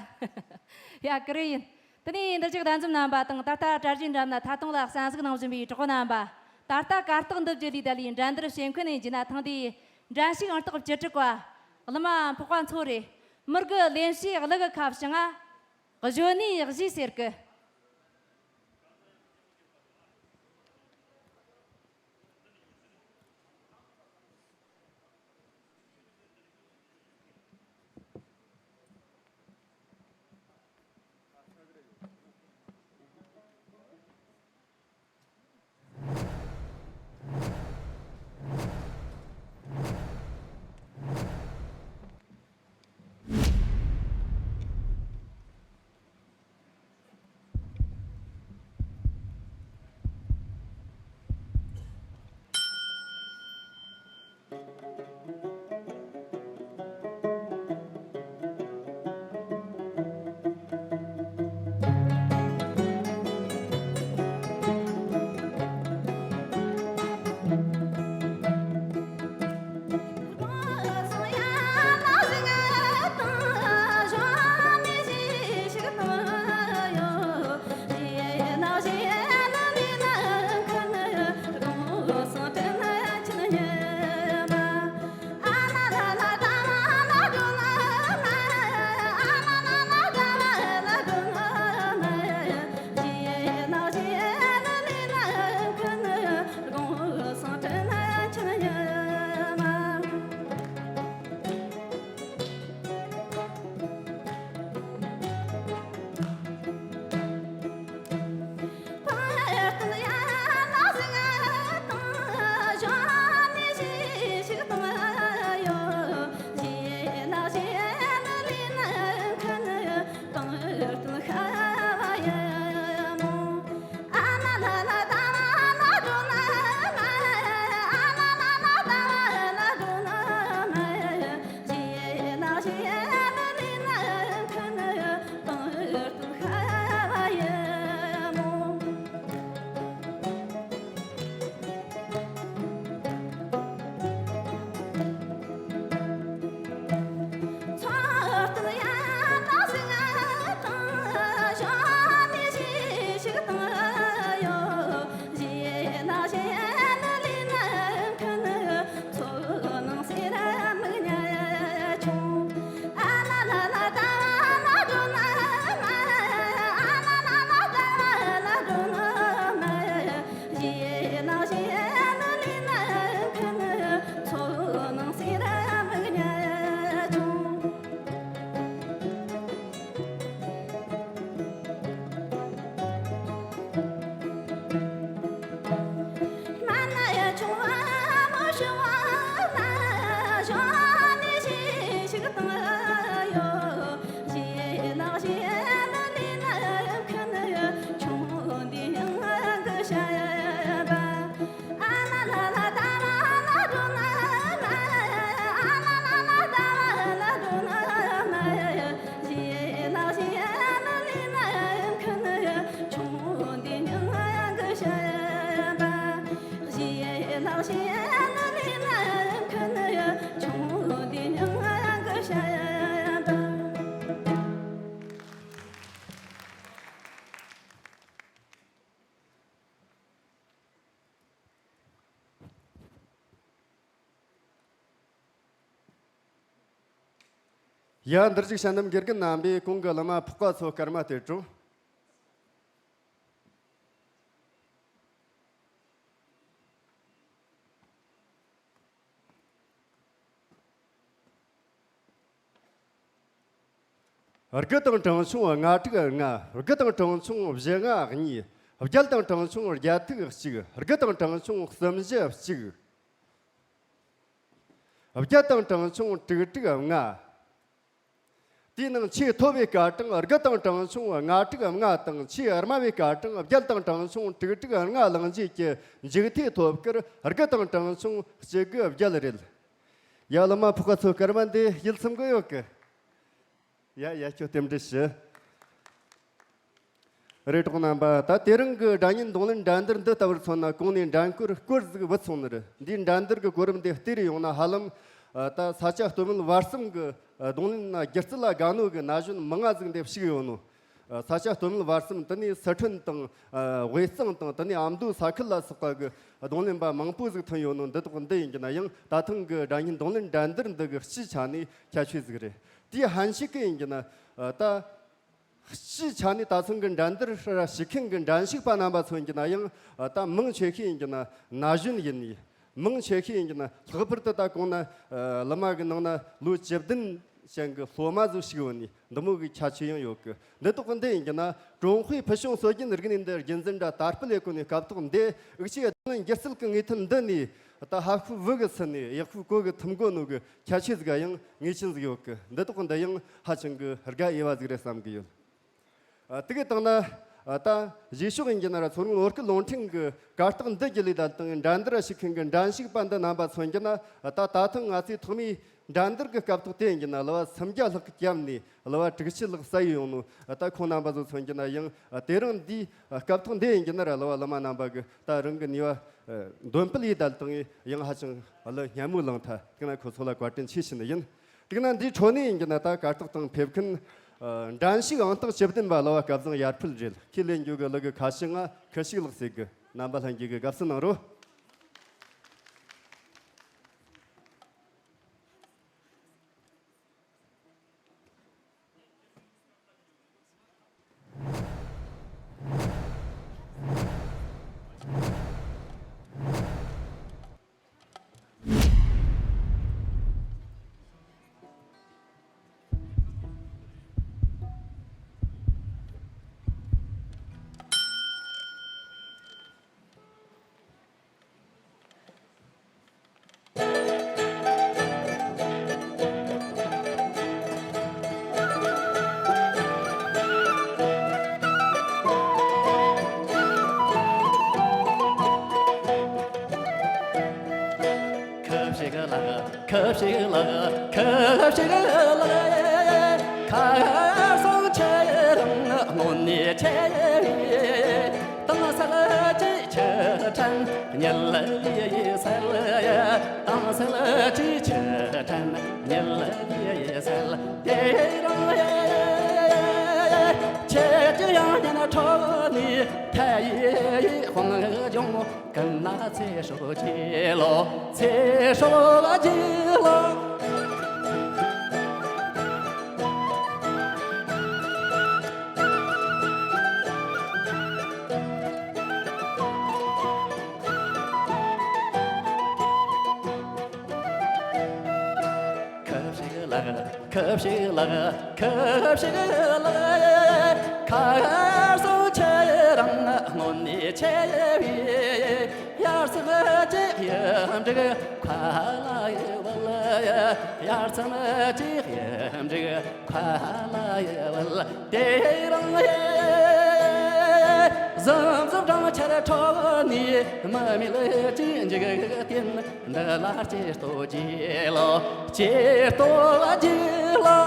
ཡ། ཀི་རེ་ཡིན། དེ་ནས་འདིར་བཞུགས་ཟླ་འཛོམས་རྣམ་པ་དང་། ད་ལྟ་གྲྭ་བཞིའི་འགྲམ་ན་ཐད་གཏོང་ལ་གསན་གཟིགས་གནང་བཞིན་པའི་གྲོགས་པོ་རྣམ་པ། ད་ལྟ་གར་སྟེགས་འདི་བརྒྱུད་ལས་ད་ལས་འགྲན་བསྡུར་བྱེད་མཁན་ནས་བརྒྱུད་ན། ཐེངས་འདིའི་འགྲན་ཞུགས་ཨང་རྟགས་བཅུ་དྲུག་པ། གླུ་མ་འཕགས་པ་མཚོ་རེད། མི་དགེ་ལེན་བྱའི་གླུ་གི་ཁ་བྱང་ང་། གཞོན་ནུའི་གཞས་ཟེར་གི། ཡ། འདིར་བཞུགས་ཞལ་འདེམས་དགེ་རྒན་རྣམ་པས་གོང་གི་གླུ་མ་ཕོག་པ་ཚོ་སྐར་མ་སྟེར་རོ། དགུ་དང་གྲངས་ཆུང་ལྔ་དྲུག་ལྔ། དགུ་དང་གྲངས་ཆུང་བཞི་ལྔ་གཉིས། བརྒྱད་དང་གྲངས་ཆུང་བརྒྱད་ཐིག་གཅིག། དགུ་དང་གྲངས་ཆུང་གསུམ་བཞི་གཅིག། བརྒྱད་དང་གྲངས་ཆུང་དྲུག་དྲུག་ལྔ། དེའི་ནང་ཆེས་མཐོ་བའི་སྐར་གྲངས་དགུ་དང་གྲངས་ཆུང་ལྔ་དྲུག་ལྔ་དང་། ཆེས་དམའ་བའི་སྐར་གྲངས་བརྒྱད་དང་གྲངས་ཆུང་དྲུག་དྲུག་ལྔ་བླངས་རྗེས་ཀྱི་མཇུག་མཐའི་ཐོབ་སྐར་དགུ་དང་གྲངས་ཆུང་གཅིག་དགུ་བརྒྱད་རེད། ཡ། གླུ་མ་ཕོག་པ་ཚོ་སྐར་མ་འདི་ཡིད་ཚིམ་གི་ཡོད་གི། ཡ་ཡ། ཁྱོད་རྟེན་འབྲེལ་ཞུ། རེད། གྲོགས་རྣམ་པ། ད་དེ་རིང་གི་སྒྲ་སྙན་རྡུང་ལེན་འགྲན་བསྡུར་འདི་ལྟ་བུར་མཚོན་ན། གོང་ནས་འགྲན་སྐོར་སྐོར་ཟིག་བུད་སོང་ནི་རེད། འདིའི་འགྲན་བསྡུར་གི་གོ་རིམ་འདི་བལྟས་རེ་ཡོང་ན། ཧ་ལམ་ད་ས་ཆ་སྟོད་སྨད་བར་གསུམ་གི་རྡུང་ལེན་སྒྱུ་རྩལ་ལ་དགའ་ནོ་གི་ན་གཞོན་མང་ང་ཟིག་འདི་ཞུགས་ཡོད་ནོ། ས་ཆ་སྟོད་སྨད་བར་གསུམ། དེ་ནས་སི་ཁྲོན་དང་དབུས་གཙང་དང་། དེ་ནས་ཨ་མདོ་ས་ཁུལ་ལ་སོགས་པ་གི་རྡུང་ལེན་པ་མང་པོ་ཟིག་ཐོན་ཡོད་ནོ། འདི་དག་འདི་ཡིན་གྱི་ན་ཡང་ད་ཐེངས་གི་སྒྲ་སྙན་རྡུང་ལེན་འགྲན་བསྡུར་འདི་གི་སྤྱིའི་ཆ་ནས་ཁྱད་ཆོས་ཟིག་རེད། དེའི་ཕན་ཞིག་གི་ཡིན་གྱི་ན་ད། སྤྱིའི་ཆ་ནས་ད་ཐེངས་ཀྱི་འགྲན་བསྡུར་ཞུགས་མཁན་གྱི་འགྲན་ཞུགས་པ་རྣམ་པ་མཚོན་གྱི་ན་ཡང་། ད་མང་ཆེ་ཤོས་ཡིན་གྱི་ན་ན་གཞོན་ཡིན་ནི། མང་ཆེ་ཤོས་ཡིན་གྱི་ན་ལྷག་པར་དུ་ད་གོང་ན་གླུ་མ་གི་ནང་ན་ལོ་བཅུ་བདུན་ཅན་གྱི་སློབ་མ་ཟིག་ཞུགས་ཡོད་ནི། འདི་མོ་གི་ཁྱད་ཆོས་ཡང་ཡོད་གི། འདི་དག་འདི་ཡིན་གྱི་ན་ཀྲུང་ཧྭའི་ཕུལ་བྱུང་སྲོལ་རྒྱུན་རིག་གནས་འདི་རྒྱུན་འཛིན་དང་དར་སྤེལ་ཡེད་གོ་ནི་སྐབས་ཐོག་འདི། འུ་ཅག་རྡུང་ལེན་སྒྱུ་རྩལ་གྱི་ངེས་དོན་འདི་ནི་ད་ཧ་ཧྥུ་བུ་གི་སི་ནས་ཡག་ཧྥུ་གོ་གི་ཐུམ་གོ་ནོ་གི་ཁྱད་ཆོས་ཟིག་ཡང་ངེས་ཅན་ཟིག་ཡོད་གི། འདི་དག་འདི་ཡང་ཧ་ཅང་གི་དགའ་འོས་པ་ཟིག་རེད་བསམ་གི་ཡོད། ཨ། དེ་གི་སྟེང་ན། ཨ། ད་རྗེས་ཕྱོགས་ཡིན་གྱི་ན་ར། མཚོ་སྔོན་བོད་སྐད་རླུང་འཕྲིན་གི་གར་སྟེགས་འདི་བརྒྱུད་ལས་ད་དང་འགྲན་བསྡུར་ཞུགས་མཁན་གྱི་འགྲན་ཞུགས་པ་འདི་རྣམ་པ་མཚོན་གྱི་ན། ད་ད་ཐེངས་ང་ཚོའི་ཐོག་མའི་འགྲན་བསྡུར་གི་སྐབས་ཐོག་དེ་ཡིན་གྱི་ན་ལོ་བ་སུམ་བརྒྱ་ལྷག་གི་བརྒྱབ་ནས་ལོ་བ་དྲུག་ཅུ་ལྷག་ཟ་ཡི་ཡོང་ནོ། ད་ཁོང་རྣམ་པ་ཚོ་མཚོན་གྱི་ན་ཡང་དེ་རིང་འདིའི་སྐབས་ཐོག་འདི་ཡིན་གྱི་ན་ར། ལོ་བ་གླུ་མ་རྣམ་པ་གི་ད་རང་གི་ནུས་པ་འདོན་སྤེལ་ཡེད་ད་དང་ཡང་ཧ་ཅང་གླུ་སྙན་མོ་བླངས་ཐལ། དེ་ན་ཁོ་ཚོ་ལ་བཀའ་དྲིན་ཆེ་ཞུ་ནི་ཡིན། དེ་ན་འདིའི་འཕྲོ་ནས་ཡིན་གྱི་ན་ད་གར་སྟེགས་སྟེང་ཕེབས་མཁན་འགྲན་ཞུགས་ཨང་རྟགས་བཅུ་བདུན་པ་གླུ་བ་སྐལ་བཟང་ཡར་འཕེལ་རེད། ཁས་ལེན་རྒྱུ་གི་གླུ་གི་ཁ་ཤས་ང་ཁུ་བྱུག་ལགས་ཟེར་གི། རྣམ་པ་ལྷན་རྒྱས་ཀྱིས་དགའ་བསུ་གནང་རོགས། ཁ་ཞིག་ལགས། ཁ་ཞིག་ལགས། ཁ་ཞིག་ལགས། ཁ་སང་ཁྱེད་རང་སྔོན་ནས་ཆེ་བའི་དྭངས་གསལ་གྱི་ཆུ་ཕྲན་ཉི་ལི་ཡི་གསལ། དྭངས་གསལ་གྱི་ཆུ་ཕྲན་ཉི་ལི་ཡི་གསལ། དེ་རིང་ཁྱེད་ཀྱི་ཡང་ཉིན་འཕྲོ་ནས་མཐའ་ཡི་དཔང་ལྗོངས། ཀུན་ལ་ཚེ་སྲོག་གཅེས་ལོ། ཚེ་སྲོག་གཅེས་ལོ། ཁ་ཞིག་ལགས། ཁ་ཞིག་ལགས། ཁ་ཞིག་ལགས། ཁ་སང་ཁྱེད་རང་སྔོན་ནས་ཆེ་བའི་ཡར་སེམས་ཀྱི་ཡུལ་ འབྲུག་ཁ་ལ་ཡི་བལ་ཡ་ཡར་མཚམས་ཅིག་ཡི་འབྲུག་ཁ་ལ་ཡི་བལ་དེ་རང་ཡི་ཟམ་ཟམ་སྦྲང་ཆར་ཁྲོད་ནས་མི་མེད་ཅིག་འཇིག་རྟེན་འདི་ལ་སྐྱེ་ལྟོ་རྒྱལ་ལོ། སྐྱེ་ལྟོ་རྒྱལ་ལོ།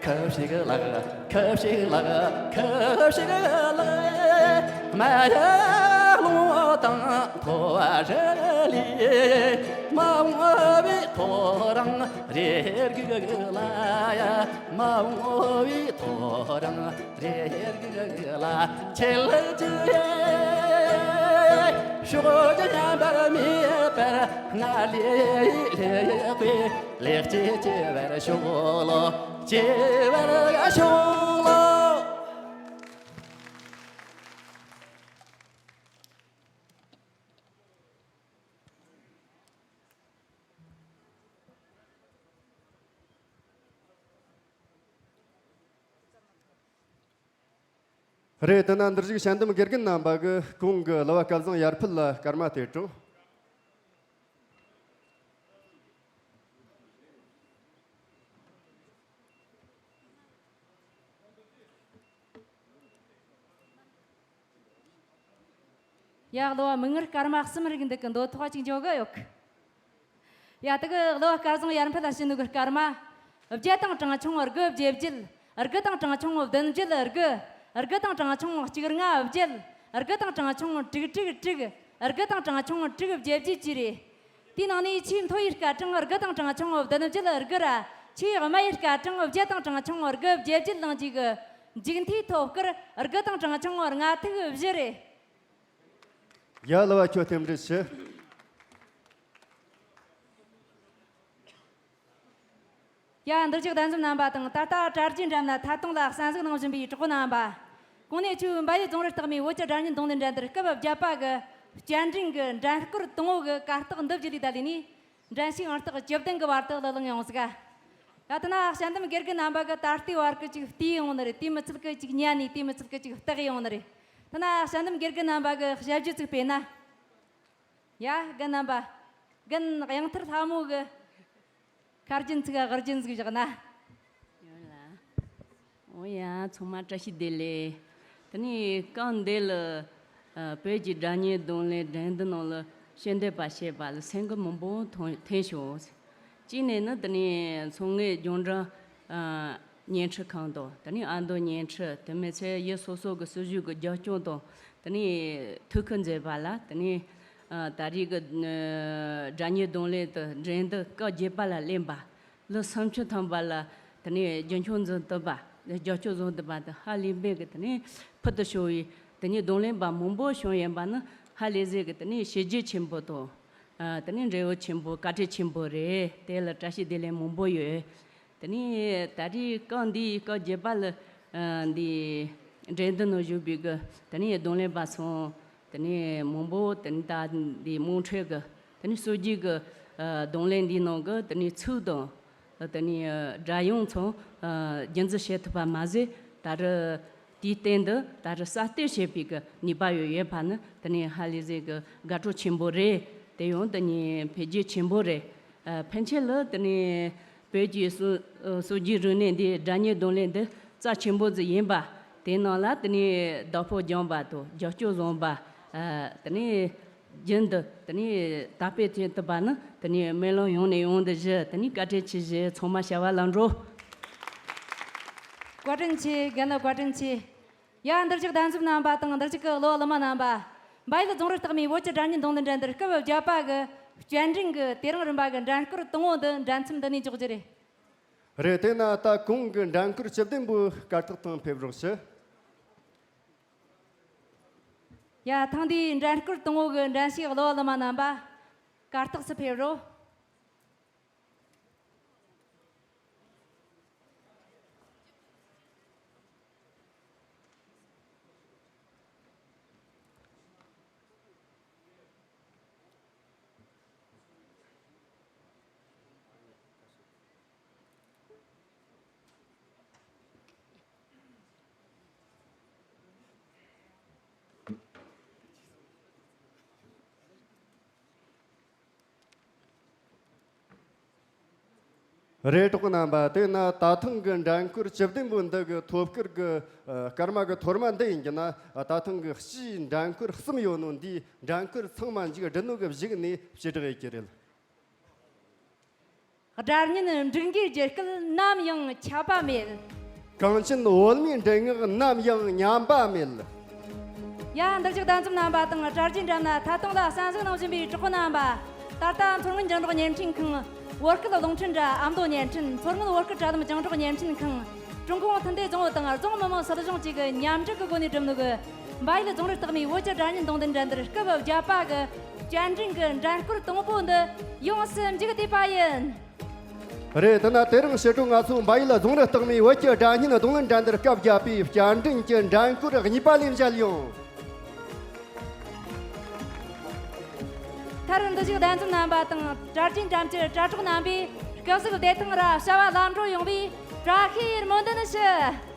ཁ་ཞིག་ལགས། ཁ་ཞིག་ལགས། ཁ་ཞིག་ལགས། མ་ཡ་ལོ་དང་ཐོ་བ་རི་ལི། མ་འོངས་པའི་ཐོ་རངས་རེ་སྒུག་ལ་ཡ། མ་འོངས་པའི་ཐོ་རངས་རེ་སྒུག་ལ་ཁྱེད་ཀྱི་ཕྱོགས་ཀྱི་ཉམས་པར་མེད་པར་སྔར་ལས་ལེགས་པའི་ལེགས་སྐྱེས་སྐྱེ་བར་ཤོག་ལོ། སྐྱེ་བར་ཤོག་ལོ། རེད། དེ་ན་འདིར་བཞུགས་ཞལ་འདེམས་དགེ་རྒན་རྣམ་པ་གིས་གོང་གི་གླུ་བ་སྐལ་བཟང་ཡར་འཕེལ་ལ་སྐར་མ་སྟེར་རོགས། ཡ། གླུ་བ་མིག་སྔར་སྐར་མ་གསུམ་རིག་འདུག་གི། འདོད་ཐོག་ཅིག་འཇོག་གི་ཡོད་གི། ཡ། དེ་གི་གླུ་བ་སྐལ་བཟང་ཡར་འཕེལ་ལ་བྱིན་ནོ་གི་སྐར་མ། བརྒྱད་དང་གྲངས་ཆུང་དགུ་བརྒྱད་བརྒྱད། དགུ་དང་གྲངས་ཆུང་བདུན་བརྒྱད་དགུ། དགུ་དང་གྲངས་ཆུང་གཅིག་ལྔ་བརྒྱད། དགུ་དང་གྲངས་ཆུང་དྲུག་དྲུག་དྲུག། དགུ་དང་གྲངས་ཆུང་དྲུག་བརྒྱད་བརྒྱད་བཅས་རེད། དེའི་ནང་ནས་ཆེས་མཐོ་བའི་སྐར་གྲངས་དགུ་དང་གྲངས་ཆུང་བདུན་བརྒྱད་དགུ་ར། ཆེས་དམའ་བའི་སྐར་གྲངས་བརྒྱད་དང་གྲངས་ཆུང་དགུ་བརྒྱད་བརྒྱད་ལངས་རྗེས་ཀྱི་མཇུག་མཐའི་ཐོབ་སྐར་དགུ་དང་གྲངས་ཆུང་ལྔ་ཐིག་བཞི་རེད། ཡ། གླུ་བ་ཁྱོད་རྟེན་འབྲེལ་ཞུ། ཡ། འདིར་བཞུགས་གདན་འཛོམས་རྣམ་པ་དང་། ད་ལྟ་དྲ་རྒྱའི་འགྲམ་ན་ཐད་གཏོང་ལ་གསན་གཟིགས་གནང་བཞིན་པའི་གྲོགས་པོ་རྣམ་པ། གོང་ནས་ཆུ་བོ་འབའ་ཡི་རྫོང་རུ་སྟག་མའི་བོད་ཀྱི་སྒྲ་སྙན་རྡུང་ལེན་འགྲན་བསྡུར་སྐབས་བརྒྱད་པ་གི་བསྐྱར་འགྲན་གྱི་འགྲན་བསྐོར་དང་པོ་གི་གར་སྟེགས་འདི་བརྒྱུད་ལས་ད་ལས་ནས། འགྲན་ཞུགས་ཨང་རྟགས་བཅུ་བདུན་གི་བར་དུ་ལག་ལེན་ཡོང་ཟིག་ག། ཡ། དེ་ན་ཞལ་འདེམས་དགེ་རྒན་རྣམ་པ་གི་ད་ལྟའི་བར་གི་ཅིག་བལྟས་ཡོང་ནི་རེད། དེ་མི་ཚད་གི་ཅིག་ཉན་ནས། དེ་མི་ཚད་གི་ཅིག་བལྟས་ཡོང་ནི་རེད། དེ་ན་ཞལ་འདེམས་དགེ་རྒན་རྣམ་པ་གི་ཞབས་ཕྱི་ཅིག་སྤེལ་ན། ཡ། རྒན་རྣམ་པ། རྒན་དབྱངས་མཐར་ལྷ་མོ་གི་ཁ་རྒྱན་ཚིག་ག་གར་རྒྱན་ཟིག་བཞག་ན། ཡོད་ལ། འོ་ཡ། ཚང་མ་བཀྲ་ཤིས་བདེ་ལེགས། དེ་ནས་སྐབས་འདི་ལ་ཨ་བོད་ཀྱི་སྒྲ་སྙན་རྡུང་ལེན་འགྲན་བསྡུར་ནང་ལ་ཤེས་འདོད་པ་བྱས་པ་ལ་སེམས་འགུལ་མང་པོ་ཐོན་ཐོན་བྱུང་། གཅིག་ནས་ནི་དེ་ནས་མཚོ་སྔོན་རྒྱང་བསྒྲགས་ཨ་བརྙན་འཕྲིན་ཁང་དང་། དེ་ནས་ཨ་མདོ་བརྙན་འཕྲིན། དེ་མི་ཚད་ཡུལ་སོ་སོ་གི་སྲོལ་རྒྱུན་གྱི་རྒྱབ་སྐྱོར་དང་། དེ་ནས་ཐུགས་ཁུར་མཛད་པ་ལ། དེ་ནས་ཨ་ད་རེས་ཀྱི་ཨ་སྒྲ་སྙན་རྡུང་ལེན་དུ་འགྲན་བསྡུར་སྐབས་བརྒྱད་པ་ལ་སླེབས་པ། ལོ་སུམ་ཅུ་ཐམ་པ་ལ་དེ་ནས་རྒྱུན་འཁྱོངས་འཛིན་ཐུབ་པ། རྒྱབ་སྐྱོར་བཟུང་ཐུབ་པ་དེ་ཧ་ལས་པའི་གི་དེ་ནས་ཕུལ་དུ་བྱུང་བའི་དེ་ནས་རྡུང་ལེན་པ་མང་པོ་བྱུང་ཡོད་པ་ནི་ཧ་ལས་ཟེར་གི། དེ་ནས་བྱས་རྗེས་ཆེན་པོ་དང་། ཨ་དེ་ནས་འབྲས་བུ་ཆེན་པོ། བཀའ་དྲིན་ཆེན་པོ་རེད། དེ་ལ་བཀྲ་ཤིས་བདེ་ལེགས་མང་པོ་ཡོད། དེ་ནས་ད་རེས་སྐབས་འདིའི་སྐབས་བརྒྱད་པ་ལ་ཨ་འདི་འགྲན་བསྡུར་ནང་ཞུགས་པའི་གི་དེ་ནས་རྡུང་ལེན་པ་ཚོ། དེ་ནས་མང་པོ་དེ་ནས་ད་འདི་དམངས་ཁྲོད་ཀྱི་དེ་ནས་སྲོལ་རྒྱུན་གྱི་ཨ་རྡུང་ལེན་འདིའི་ནང་གི་དེ་ནས་ཚིག་དང་། དེ་ནས་སྒྲ་དབྱངས་ཚོ་ཨ་རྒྱུན་འཛིན་བྱེད་ཐུབ་པ་མ་ཟད། ད་རེས་དེའི་སྟེང་དུ་ད་རེས་གསར་གཏོད་བྱེད་པའི་གི་ནུས་པ་ཡོད་ཡོད་པ་ནི་དེ་ནས་ཧ་ལས་ཟིག་གི་དགའ་སྤྲོ་ཆེན་པོ་རེད། དེ་ཡང་དེ་ནས་འཕེལ་རྒྱས་ཆེན་པོ་རེད། ཨ་ཕན་ཆད་ལ་དེ་ནས་བོད་ཀྱི་སྲོལ་སྲོལ་རྒྱུན་རིག་གནས་འདི་སྒྲ་སྙན་རྡུང་ལེན་འདི་རྩ་ཆེན་པོ་ཟིག་ཡིན་པ། དེ་ནང་ལ་དེ་ནས་བདག་པོ་སྦྱངས་པ་དང་རྒྱབ་སྐྱོར་བཟུང་བ། ཨ་དེ་ནས་རྒྱུན་དུ་དེ་ནས་དར་སྤེལ་བྱེད་ཐུབ་པ་ནི་དེ་ནས་སྨོན་ལམ་ཡང་ནས་ཡང་དུ་ཞུ། དེ་ནས་བཀའ་དྲིན་ཆེ་ཞུ། ཚང་མ་བྱ་བ་ལམ་འགྲོ། བཀའ་དྲིན་ཆེ། རྒན་ལགས་བཀའ་དྲིན་ཆེ། ཡ། འདིར་བཞུགས་གདན་འཛོམས་རྣམ་པ་དང་། འདིར་བཞུགས་ཀྱི་གླུ་བ་གླུ་མ་རྣམ་པ། འབའ་ཡུལ་རྫོང་རུ་སྟག་མའི་བོད་ཀྱི་སྒྲ་སྙན་རྡུང་ལེན་འགྲན་བསྡུར་སྐབས་བརྒྱད་པ་གི་བསྐྱར་འགྲན་གྱི་དེ་རིང་རིམ་པ་གི་འགྲན་བསྐོར་དང་པོ་འདི་འགྲན་མཚམས་འདི་ནས་འཇོག་རྒྱུ་རེད། རེད། དེས་ན་ད་གོང་གི་འགྲན་བསྐོར་བཅུ་བདུན་པོའི་སྐར་ཐག་སྟེང་ཕེབས་རོགས་ཞུ། ཡ། ཐེངས་འདིའི་འགྲན་བསྐོར་དང་པོ་གི་འགྲན་ཞུགས་གླུ་བ་གླུ་མ་རྣམ་པ། སྐར་ཐག་སུ་ཕེབས་རོགས། རེད། གྲོགས་རྣམ་པ། དེས་ན་ད་ཐེངས་ཀྱི་འགྲན་ཁུར་བཅུ་བདུན་པོ་འདི་གི་ཐོབ་སྐར་གྱི་ཨ་སྐར་མ་གི་ཐོག་མ་འདི་ཡིན་གྱི་ན། ད་ཐེངས་ཀྱི་སྤྱིའི་འགྲན་ཁུར་གསུམ་ཡོད་ནོ་འདིའི་འགྲན་ཁུར་ཚང་མ་མཇུག་བསྒྲིལ་ནོ་གི་གཞུག་ནས་ཞུ་དྲག་ཡེད་ཀྱི་རེད། སྒྲ་སྙན་འབྲུག་འགའི་རྒྱུད་སྐུད་ནམ་ཡང་ཆད་པ་མེད། གངས་ཅན་བོད་མིའི་མགྲིན་ངག་ནམ་ཡང་ཉམས་པ་མེད། ཡ། འདིར་བཞུགས་གདན་འཛོམས་རྣམ་པ་དང་། གྲ་རྒྱས་འགྲམ་ན་ཐད་གཏོང་ལ་གསན་གཟིགས་གནང་བཞིན་པའི་གྲོགས་པོ་རྣམ་པ། ད་ལྟ་མཚོ་སྔོན་རྒྱང་སྒྲོག་བརྙན་འཕྲིན་ཁང་བོད་སྐད་རླུང་འཕྲིན་དྲ་ཨ་མདོ་བརྙན་འཕྲིན། མཚོ་སྔོན་བོད་སྐད་དྲ་ལམ་རྒྱང་སྒྲོག་བརྙན་འཕྲིན་ཁང་། ཀྲུང་གུང་མཐུན་སྡེ་རྫོང་ཨུད་དང་རྫོང་མི་དམངས་སྲིད་གཞུང་བཅས་ཀྱི་མཉམ་འབྲེལ་གྱི་སྒོ་ནས་བསྒྲུབས་ནོ་གི་འབའ་ཡུལ་རྫོང་རིག་རྟགས་མའི་བོད་ཀྱི་སྒྲ་སྙན་རྡུང་ལེན་འགྲན་བསྡུར་སྐབས་བརྒྱད་པ་གི་བསྐྱར་འགྲན་གྱི་འགྲན་སྐོར་དང་པོ་འདི་ཡོངས་སུ་མཇུག་བསྡུས་པ་ཡིན། རེད། དེ་ན་དེ་རིང་ཕྱི་དྲོ་ང་ཚོ་འབའ་ཡུལ་རྫོང་རིག་རྟགས་མའི་བོད་ཀྱི་སྒྲ་སྙན་རྡུང་ལེན་འགྲན་བསྡུར་སྐབས་བརྒྱད་པའི་བསྐྱར་འགྲན་གྱི་འགྲན་སྐོར་གཉིས་པ་ལས་མཇལ་ཡོང་། མཐར་འདིར་བཞུགས་གདན་འཛོམས་རྣམ་པ་དང་། གྲ་རྒྱས་འགྲམ་གྱི་དྲ་གྲོགས་རྣམ་པས་སྐུ་གཟུགས་བདེ་ཐང་ར་བྱ་བ་ལམ་འགྲོ་ཡོང་བའི་བཀྲ་ཤིས་སྨོན་འདུན་ཞུ།